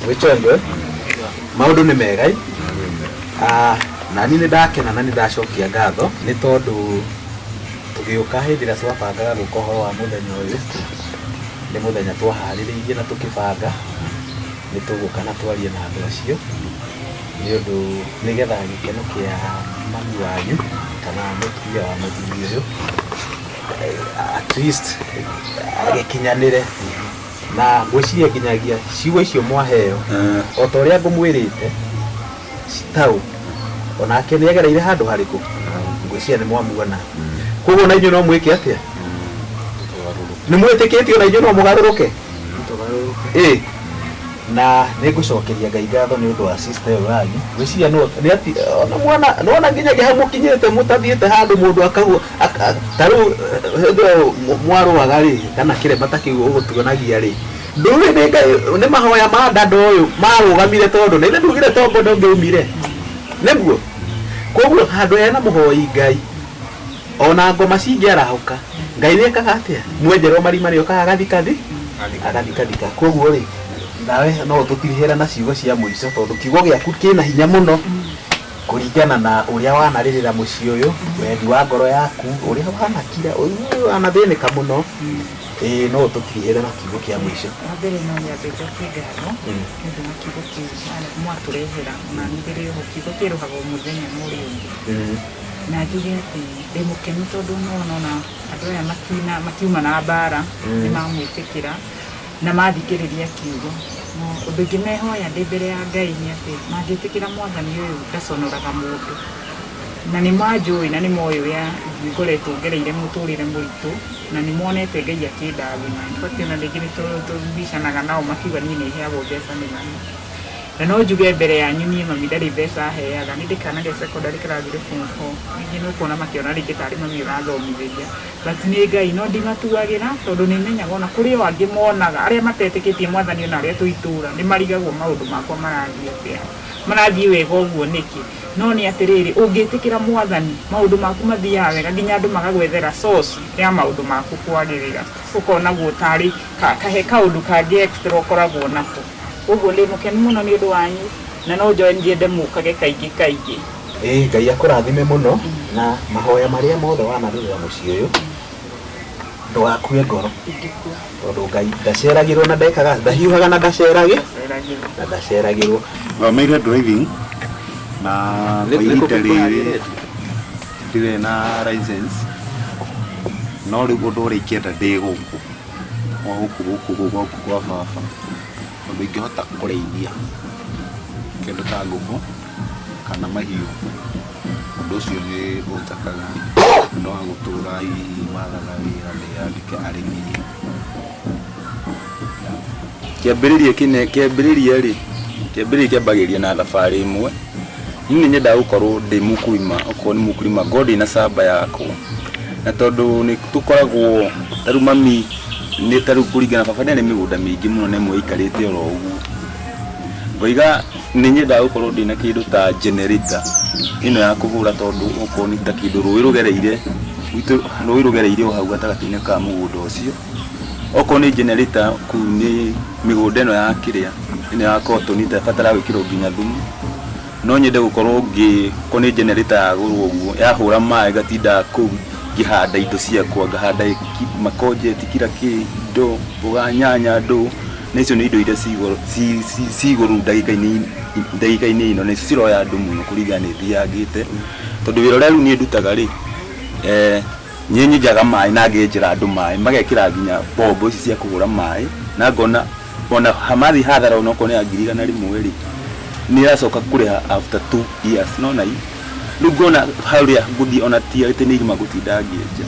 Wĩ chonjo eh? Maũndũ nĩ mega ĩ? Ah, nani nĩ ndakena na nĩ ndacokia ngatho nĩ tondũ Tũgĩũka hĩndĩ ĩrĩa twabangaga gũka ũhoro wa mũthenya ũyũ, nĩ mũthenya twaharĩrĩirie na tũkĩbanga nĩ tũgũka na twarie na andũ acio, nĩ ũndũ nĩgetha gĩkeno kĩa mami wanyu kana mũtumia wa mũthuri ũyũ at least gĩkinyanĩre. Na ngwĩciria nginyagia ciugo icio mwaheo, o ta ũrĩa ngũmwĩrĩte, Citau onake nĩ agereire handũ harĩkũ? Ngwĩciria nĩ mwamuona. Koguo na inyuĩ no mwĩke atĩa? Nĩ mwĩtĩkĩtie ona inyuĩ no mũgarũrũke? Ĩ na nĩ ngũcokeria Ngai ngatho nĩ ũndũ wa sister ĩyo yanyu. Ngwĩciria no nĩ ati ona mwana nĩwona nginyagia hau mũkinyĩte mũtathiĩte handũ mũndũ akagwo ta rĩu hĩndĩ ĩyo mwarũaga rĩ kana kĩrema ta kĩu ũgũtuonagia rĩ Ndũĩ nĩ Ngai nĩ mahoya ma dada ũyũ marũgamire tondũ na ithe ndugire tombo ndũngĩumire nĩguo koguo handũ hena mũhoi Ngai ona ngoma cingĩarahũka Ngai nĩekaga atĩa mwenjerwo marima nĩokaga agathikathi agathikathika koguo rĩ nawe no ũtũtirihĩre na ciugo cia mũico tondũ kiugo gĩaku kĩna hinya mũno kũringana na ũrĩa wanarĩrĩra mũciĩ ũyũ wendi wa ngoro yaku ũrĩa wanakira wanathĩnĩka mũno Ĩĩ no ũtũtirihĩre na kiugo kĩa mũico. Wa mbere no nyambe njokie ngatho nĩ ũndũ wa kiugo kĩu mwatũrehera, ona niĩ ndĩrĩ oho, kiugo kĩerũhaga o mũthenya na ũrĩa ũngĩ. Na njuge atĩ ndĩ mũkenu tondũ nĩ wona ona andũ aya matiuma na mbara, nĩ mamwĩtĩkĩra na mathikĩrĩria kiugo. Na ũndũ ingĩmehoya ndĩ mbere ya Ngai nĩ atĩ mangĩtĩkĩra mwathani ũyũ ndaconoraga mũndũ. Na nĩ manjũĩ na nĩ moĩ ũrĩa ngoretwo ngereire mũtũrĩre mũritũ, na nĩ monete Ngai akĩndathima. In fact ona rĩngĩ nĩ tũbicanaga nao makiuga niĩ nĩ heagwo mbeca nĩ mami. Na no njuge mbere yanyu niĩ mami ndarĩ mbeca aheaga, nĩ ndĩ kana gĩa secondary kĩrathire form four, rĩngĩ nĩ ũkuona makĩona rĩngĩ tarĩ mami ũrathomithĩria, but nĩ Ngai. No ndimatuagĩra tondũ nĩ menyaga ona kũrĩ o angĩ monaga, arĩa matetĩkĩtie mwathani ona arĩa twĩ itũra, nĩ marigagwo maũndũ makwa marathiĩ atĩa, marathiĩ wega ũguo nĩkĩ. No nĩ atĩrĩrĩ, ũngĩtĩkĩra Mwathani, maũndũ maku mathiaga wega nginya andũ magagwethera source ya maũndũ maku kwagĩrĩra. Ũkonagwo tarĩ he kaũndũ kangĩ extra ũkoragwo nako. Ũguo ndĩ mũkenu mũno nĩ ũndũ wanyu na no njoe nyende mũkage kaingĩ kaingĩ. Ĩĩ Ngai akũrathime mũno na mahoya marĩa mothe wanarutĩra mũciĩ ũyũ ndũgakue ngoro tondũ Ngai ndaceragĩrwo na ndekaga ndahiũhaga na ndaceragĩ na ndaceragĩrwo. Thomeire driving na kwa ihinda rĩrĩ ndirĩ na license no rĩu ũndũ ũrĩa ingĩenda ndĩ gũkũ o gũkũ gũkũ gũkũ kwa baba ũndũ ingĩhota kũrĩithia kĩndũ ta ngũkũ kana mahiũ ũndũ ũcio nĩ ũnjakaga ũndũ wa gũtũra hihi mathaga wĩra ndĩyandĩke arĩmi. Kĩambĩrĩria kĩne kĩambĩrĩria rĩ, kĩambĩrĩria kĩambagĩrĩria na thabarĩ ĩmwe. Niĩ nĩ nyendaga gũkorwo ndĩ mkulima, okorwo nĩ mkulima ngorwo ndĩna shamba yakwa. Na tondũ nĩ tũkoragwo, ta rĩu mami nĩ ta rĩu kũringana, baba nĩ arĩ mĩgũnda mĩingĩ mũno na ĩmwe ĩikarĩte oro ũguo. Ngoiga nĩ nyendaga gũkorwo ndĩna kĩndũ ta generator ĩno ya kũhũra tondũ okorwo nĩ ta kĩndũ rũĩ rũgereire gwitũ rũĩ rũgereire o hau gatagatĩ-inĩ ka mũgũnda ũcio. Okorwo nĩ generator kũu nĩ mĩgũnda ĩno ya kĩrĩa ĩno ya cotton ĩtabataraga gwĩkĩrwo nginya thumu. No nyende gũkorwo ngĩ okorwo nĩ generator yagũrwo ũguo yahũra maĩ ngatindaga kũu ngĩhanda indo ciakwa ngahanda makonjeti kila kĩndũ mboga nyanya ndũ na icio nĩ indo iria ci igũrũ ndagĩka-inĩ ĩno na icio ciroya andũ mũno kũringana nĩ thiangĩte tondũ wĩra ũrĩa rĩu niĩ ndutaga rĩ niĩ nyenjaga maĩ na ngenjera andũ maĩ magekĩra nginya bombo ici cia kũhũra maĩ na ngona ona mathiĩ hathara onokorwo nĩ ya 100,000 rĩ nĩ ĩracoka kũrĩha after 2 years nona i rĩu ngona harĩa ngũthiĩ ona ti atĩ nĩ irima ngũtinda ngĩenja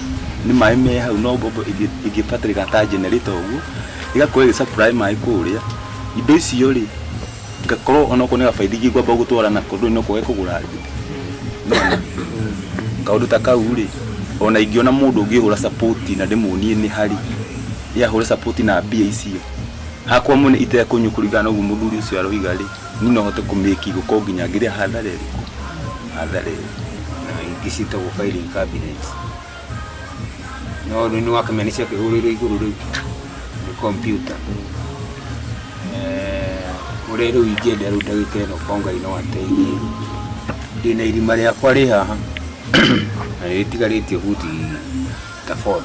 nĩ maĩ me hau no mbombo ĩngĩbatarĩka ta generator ũguo ĩgakorwo ĩgĩ supply maĩ kũrĩa indo icio rĩ ngakorwo onokorwo nĩ gabaithigi ngwamba gũtwara nako ndũrĩ no kwage kũgũra nduthi nona kaũndũ ta kau rĩ ona ingĩona mũndũ ũngĩhũra support na ndĩmuonie nĩ harĩ yahũra support na mbia icio hakwa mwene itekũnyua kũringana na ũguo mũthuri ũcio aroiga rĩ niĩ no hote kũmĩki gũkorwo nginya ngĩrĩa hathara ĩrĩkũ hathara ĩyo na ingĩ ciĩtagwo filing cabinets no rĩu nĩ wakĩmenya nĩ ciakĩhũrĩirwo igũrũ rĩu nĩ computer ũrĩa rĩu ingĩenda rĩu ndagĩka ĩno ko Ngai no ateithie ndĩna irima rĩakwa rĩ haha na rĩtigarĩtie buti ta 40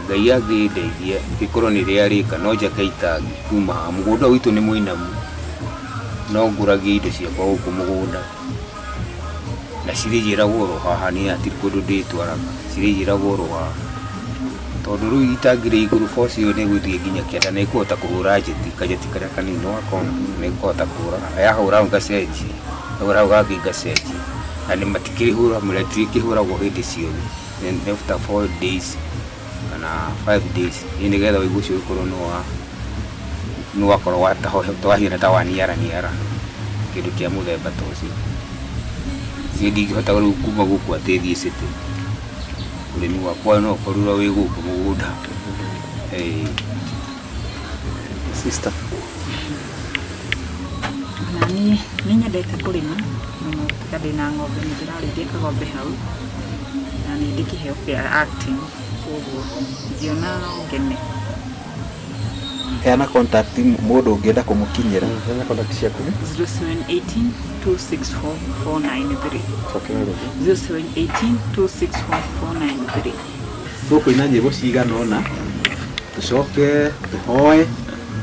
Ngai angĩndeithia gĩkorwo nĩ rĩarĩka no njake itangi kuma haha mũgũnda witũ nĩ mũinamu no ngũragie indo ciakwa gũkũ mũgũnda na cirĩigĩragwo oro haha nĩ hatirĩ kũndũ ndĩtwaraga cirĩigĩragwo oro haha tondũ rĩu itangi rĩ igũrũ boci ĩyo nĩ ĩgũthiĩ nginya kĩanda na ĩkũhota kũhũra njeti kajeti karĩa kanini wakona nĩ ĩkũhota kũhũra yahũra hau ngacenjia yahũra hau hangĩ ngacenjia na nĩ matikĩhũra matirĩkĩhũragwo hĩndĩ ciothe nĩ after 4 days kana 5 days nĩ nĩgetha ũigũ ũcio ũkorwo nĩ wakorwo wahiana ta waniara niara kĩndũ kĩa mũthemba ta ũcio niĩ ndingĩhota rĩu kuma gũkũ atĩ thiĩ city ũrĩmi wakwa no ũkorirwo wĩ gũkũ mũgũnda. Sister na niĩ nĩ nyendete kũrĩma mũno tiga ndĩna ng'ombe nĩ ndĩrarĩithia kagombe hau na nĩ ndĩ kĩheo kĩa acting koguo ingĩona no ngene. Heana contact mũndũ ũngĩenda kũmũkinyĩra. Heana contact ciaku. 0718 264 493 Cokera rĩngĩ. 0718 264 493. Tũkũina nyĩmbo cigana ũna tũcoke tũhoe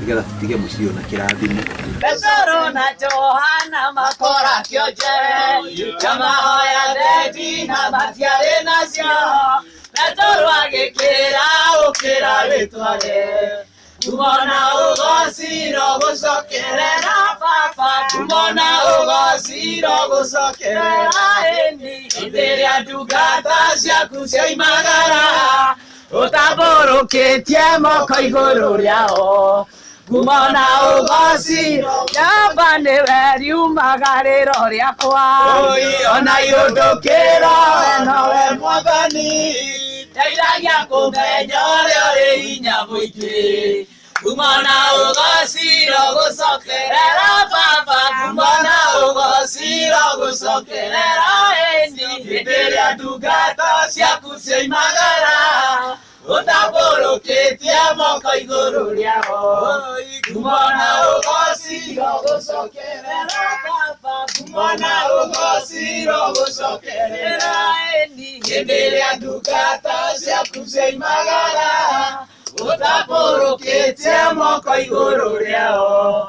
nĩgetha tũtige mũciĩ ũyũ na kĩrathimo. Petero na Johana makora kĩonje na mahoya thendi na matiarĩ nacio Petero agĩkĩra ũkĩra wĩtware Kumona ũgociro gũcokerera baba Kumona ũgociro gũcokerera ĩni Hĩndĩ ĩrĩa ndungata ciaku cioimagara Ũtambũrũkĩtie moko igũrũ rĩao Kumona ũgociro Jehova nĩwe riumagarĩro rĩakwa Oi ona iũndũkĩra we nowe mwathani Ndeithagia kũmenya ũrĩa ũrĩ hinya mũingĩ Kumona ũgociro gũcokerera baba Kumona ũgociro gũcokerera ĩni Hĩndĩ ĩrĩa ndungata ciaku cioimagara Ũtambũrũkĩtie moko igũrũ rĩao Kumona ũgociro gũcokerera baba Kumona ũgociro gũcokerera ĩni Hĩndĩ ĩrĩa ndungata ciaku cioimagara Ũtambũrũkĩtie moko igũrũ rĩao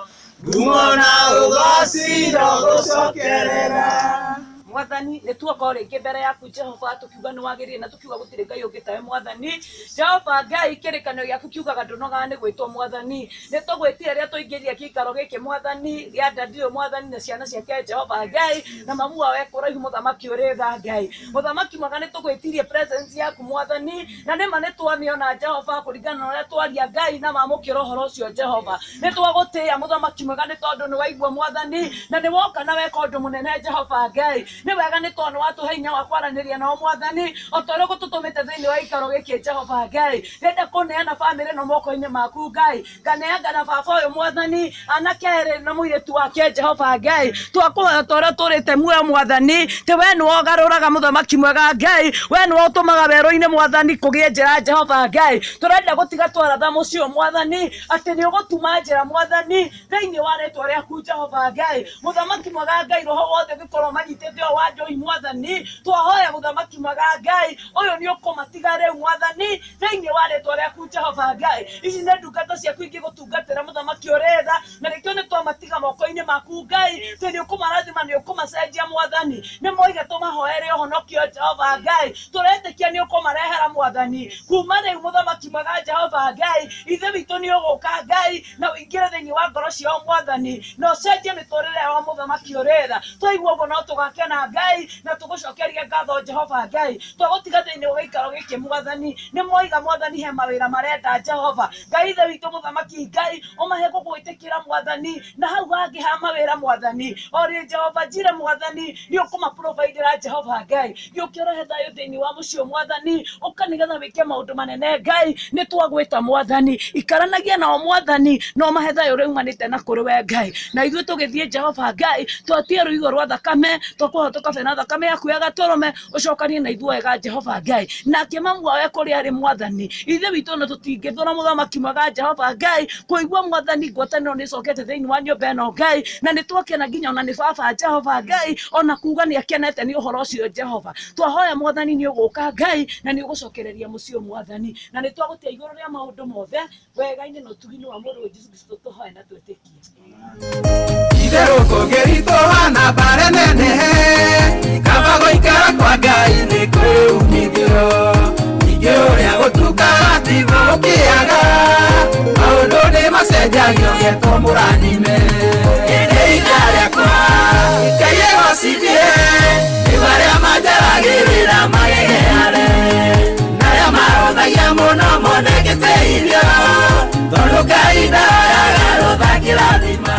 Kumona ũgociro gũcokerera Mwathani nĩ tuoka o rĩngĩ mbere yaku Jehova tukiuga nĩ wagĩrĩire na tukiuga gũtirĩ Ngai ũngĩ tawe Mwathani Jehova Ngai kĩrĩkanĩro gĩaku kiugaga ndũnogaga nĩ gwĩtwo Mwathani nĩ tũgwĩtire rĩrĩa tũingĩrire gĩikaro gĩkĩ Mwathani gĩa ndadi ũyũ Mwathani na ciana ciake Jehova Ngai na mamu wao e kũraihu mũthamaki ũrĩ tha Ngai mũthamaki mwega nĩ tũgwĩtirie presence yaku Mwathani na nĩma nĩ twamĩona Jehova kũringana na ũrĩa twaria Ngai na mamũkĩra ũhoro ũcio Jehova nĩ twagũtĩĩa mũthamaki mwega nĩ tondũ nĩ waigua Mwathani na nĩ woka na weka ũndũ mũnene Jehova Ngai Nĩ wega nĩ tondũ nĩ watũhe hinya wa kwaranĩria nao Mwathani, o ta ũrĩa ũgũtũtũmĩte thĩinĩ wa gĩikaro gĩkĩ Jehova Ngai. Ndĩrenda kũneana bamĩrĩ ĩno moko-inĩ maku Ngai, nganeangana baba ũyũ Mwathani, anake erĩ na mũirĩtu wake Jehova Ngai. Twakũhoya ta ũrĩa ũtũrĩte muoyo Mwathani, tĩ we nĩwe ũgarũraga mũthamaki mwega Ngai, we nĩwe ũtũmaga werũ-inĩ Mwathani kũgĩe njĩra Jehova Ngai. Tũrenda gũtiga twaratha mũciĩ ũyũ Mwathani, atĩ nĩ ũgũtuma njĩra Mwathani, thĩinĩ wa rĩtwa rĩaku Jehova Ngai. Mũthamaki mwega Ngai, roho wothe ũngĩkorwo manyitĩte ũyũ wa njohi Mwathani, twahoya mũthamaki mwega Ngai, ũyũ nĩ ũkũmatiga rĩu Mwathani, thĩinĩ wa rĩtwa rĩaku Jehova Ngai. Ici nĩ ndungata ciaku ingĩgũtungatĩra mũthamaki ũrĩ tha, na nĩkĩo nĩ twamatiga moko-inĩ maku Ngai, tĩ nĩ ũkũmarathima, nĩ ũkũmacenjia Mwathani. Nĩ moiga tũmahoere ũhonokio Jehova Ngai, tũretĩkia nĩ ũkũmarehera Mwathani. Kuma rĩu mũthamaki mwega Jehova Ngai, ithe witũ nĩ ũgũka Ngai, na ũingĩre thĩinĩ wa ngoro ciao Mwathani, na ũcenjie mĩtũrĩre yao mũthamaki ũrĩ tha. Twaigua ũguo no tũgakena Ngai, na tũgũcokerie ngatho Jehova Ngai. Twagũtiga thĩinĩ wa gĩikaro gĩkĩ Mwathani, nĩ moiga Mwathani he mawĩra marenda Jehova Ngai, ithe witũ mũthamaki Ngai, ũmahe gũgwĩtĩkĩra Mwathani, na hau hangĩ ha mawĩra Mwathani, o rĩ Jehova Jire Mwathani, nĩ ũkũmaprovidera Jehova Ngai. Gĩũke ũrehe thayũ thĩinĩ wa mũciĩ ũyũ Mwathani, ũka nĩgetha wĩke maũndũ manene Ngai, nĩ twagwĩta Mwathani, ikaranagia nao Mwathani, na ũmahe thayũ ũrĩa umanĩte na kũrĩ we Ngai. Na ithuĩ tũgĩthiĩ Jehova Ngai, twatie rũigo rwa thakame, twakũhoya tũkabe na thakame yaku ya gatũrũme, ũcokanie na ithuĩ wega Jehova Ngai. Nake mamu wawe kũrĩa arĩ Mwathani, ithe witũ ona tũtingĩthũra mũthamaki mwega Jehova Ngai, kũigua Mwathani ngwatanĩro nĩ ĩcokete thĩinĩ wa nyũmba ĩno Ngai, na nĩ twakena nginya ona nĩ baba Jehova Ngai, ona kuga nĩ akenete nĩ ũhoro ũcio Jehova. Twahoya Mwathani nĩ ũgũka Ngai, na nĩ ũgũcokereria mũciĩ ũyũ Mwathani, na nĩ twagũtĩa igũrũ rĩa maũndũ mothe, wega-inĩ na ũtugi-inĩ wa mũrũwe Jesu Kristo tũhoe na twĩtĩkie. Itherũ kũngĩritũha na mbara nene, kaba gũikara kwa Ngai nĩ kũrĩ umithio. Ningĩ ũrĩa gũtukaga tiguo gũkĩaga, maũndũ nĩ macenjagio getwo mũrathime. Ĩndĩ ihinda rĩakwa Ngai egocithie, nĩ marĩa manjaragĩrĩra magegeare, na arĩa marũthagia mũno mone ngĩteithio, tondũ Ngai ndaoyaga rũtha ngĩrathima.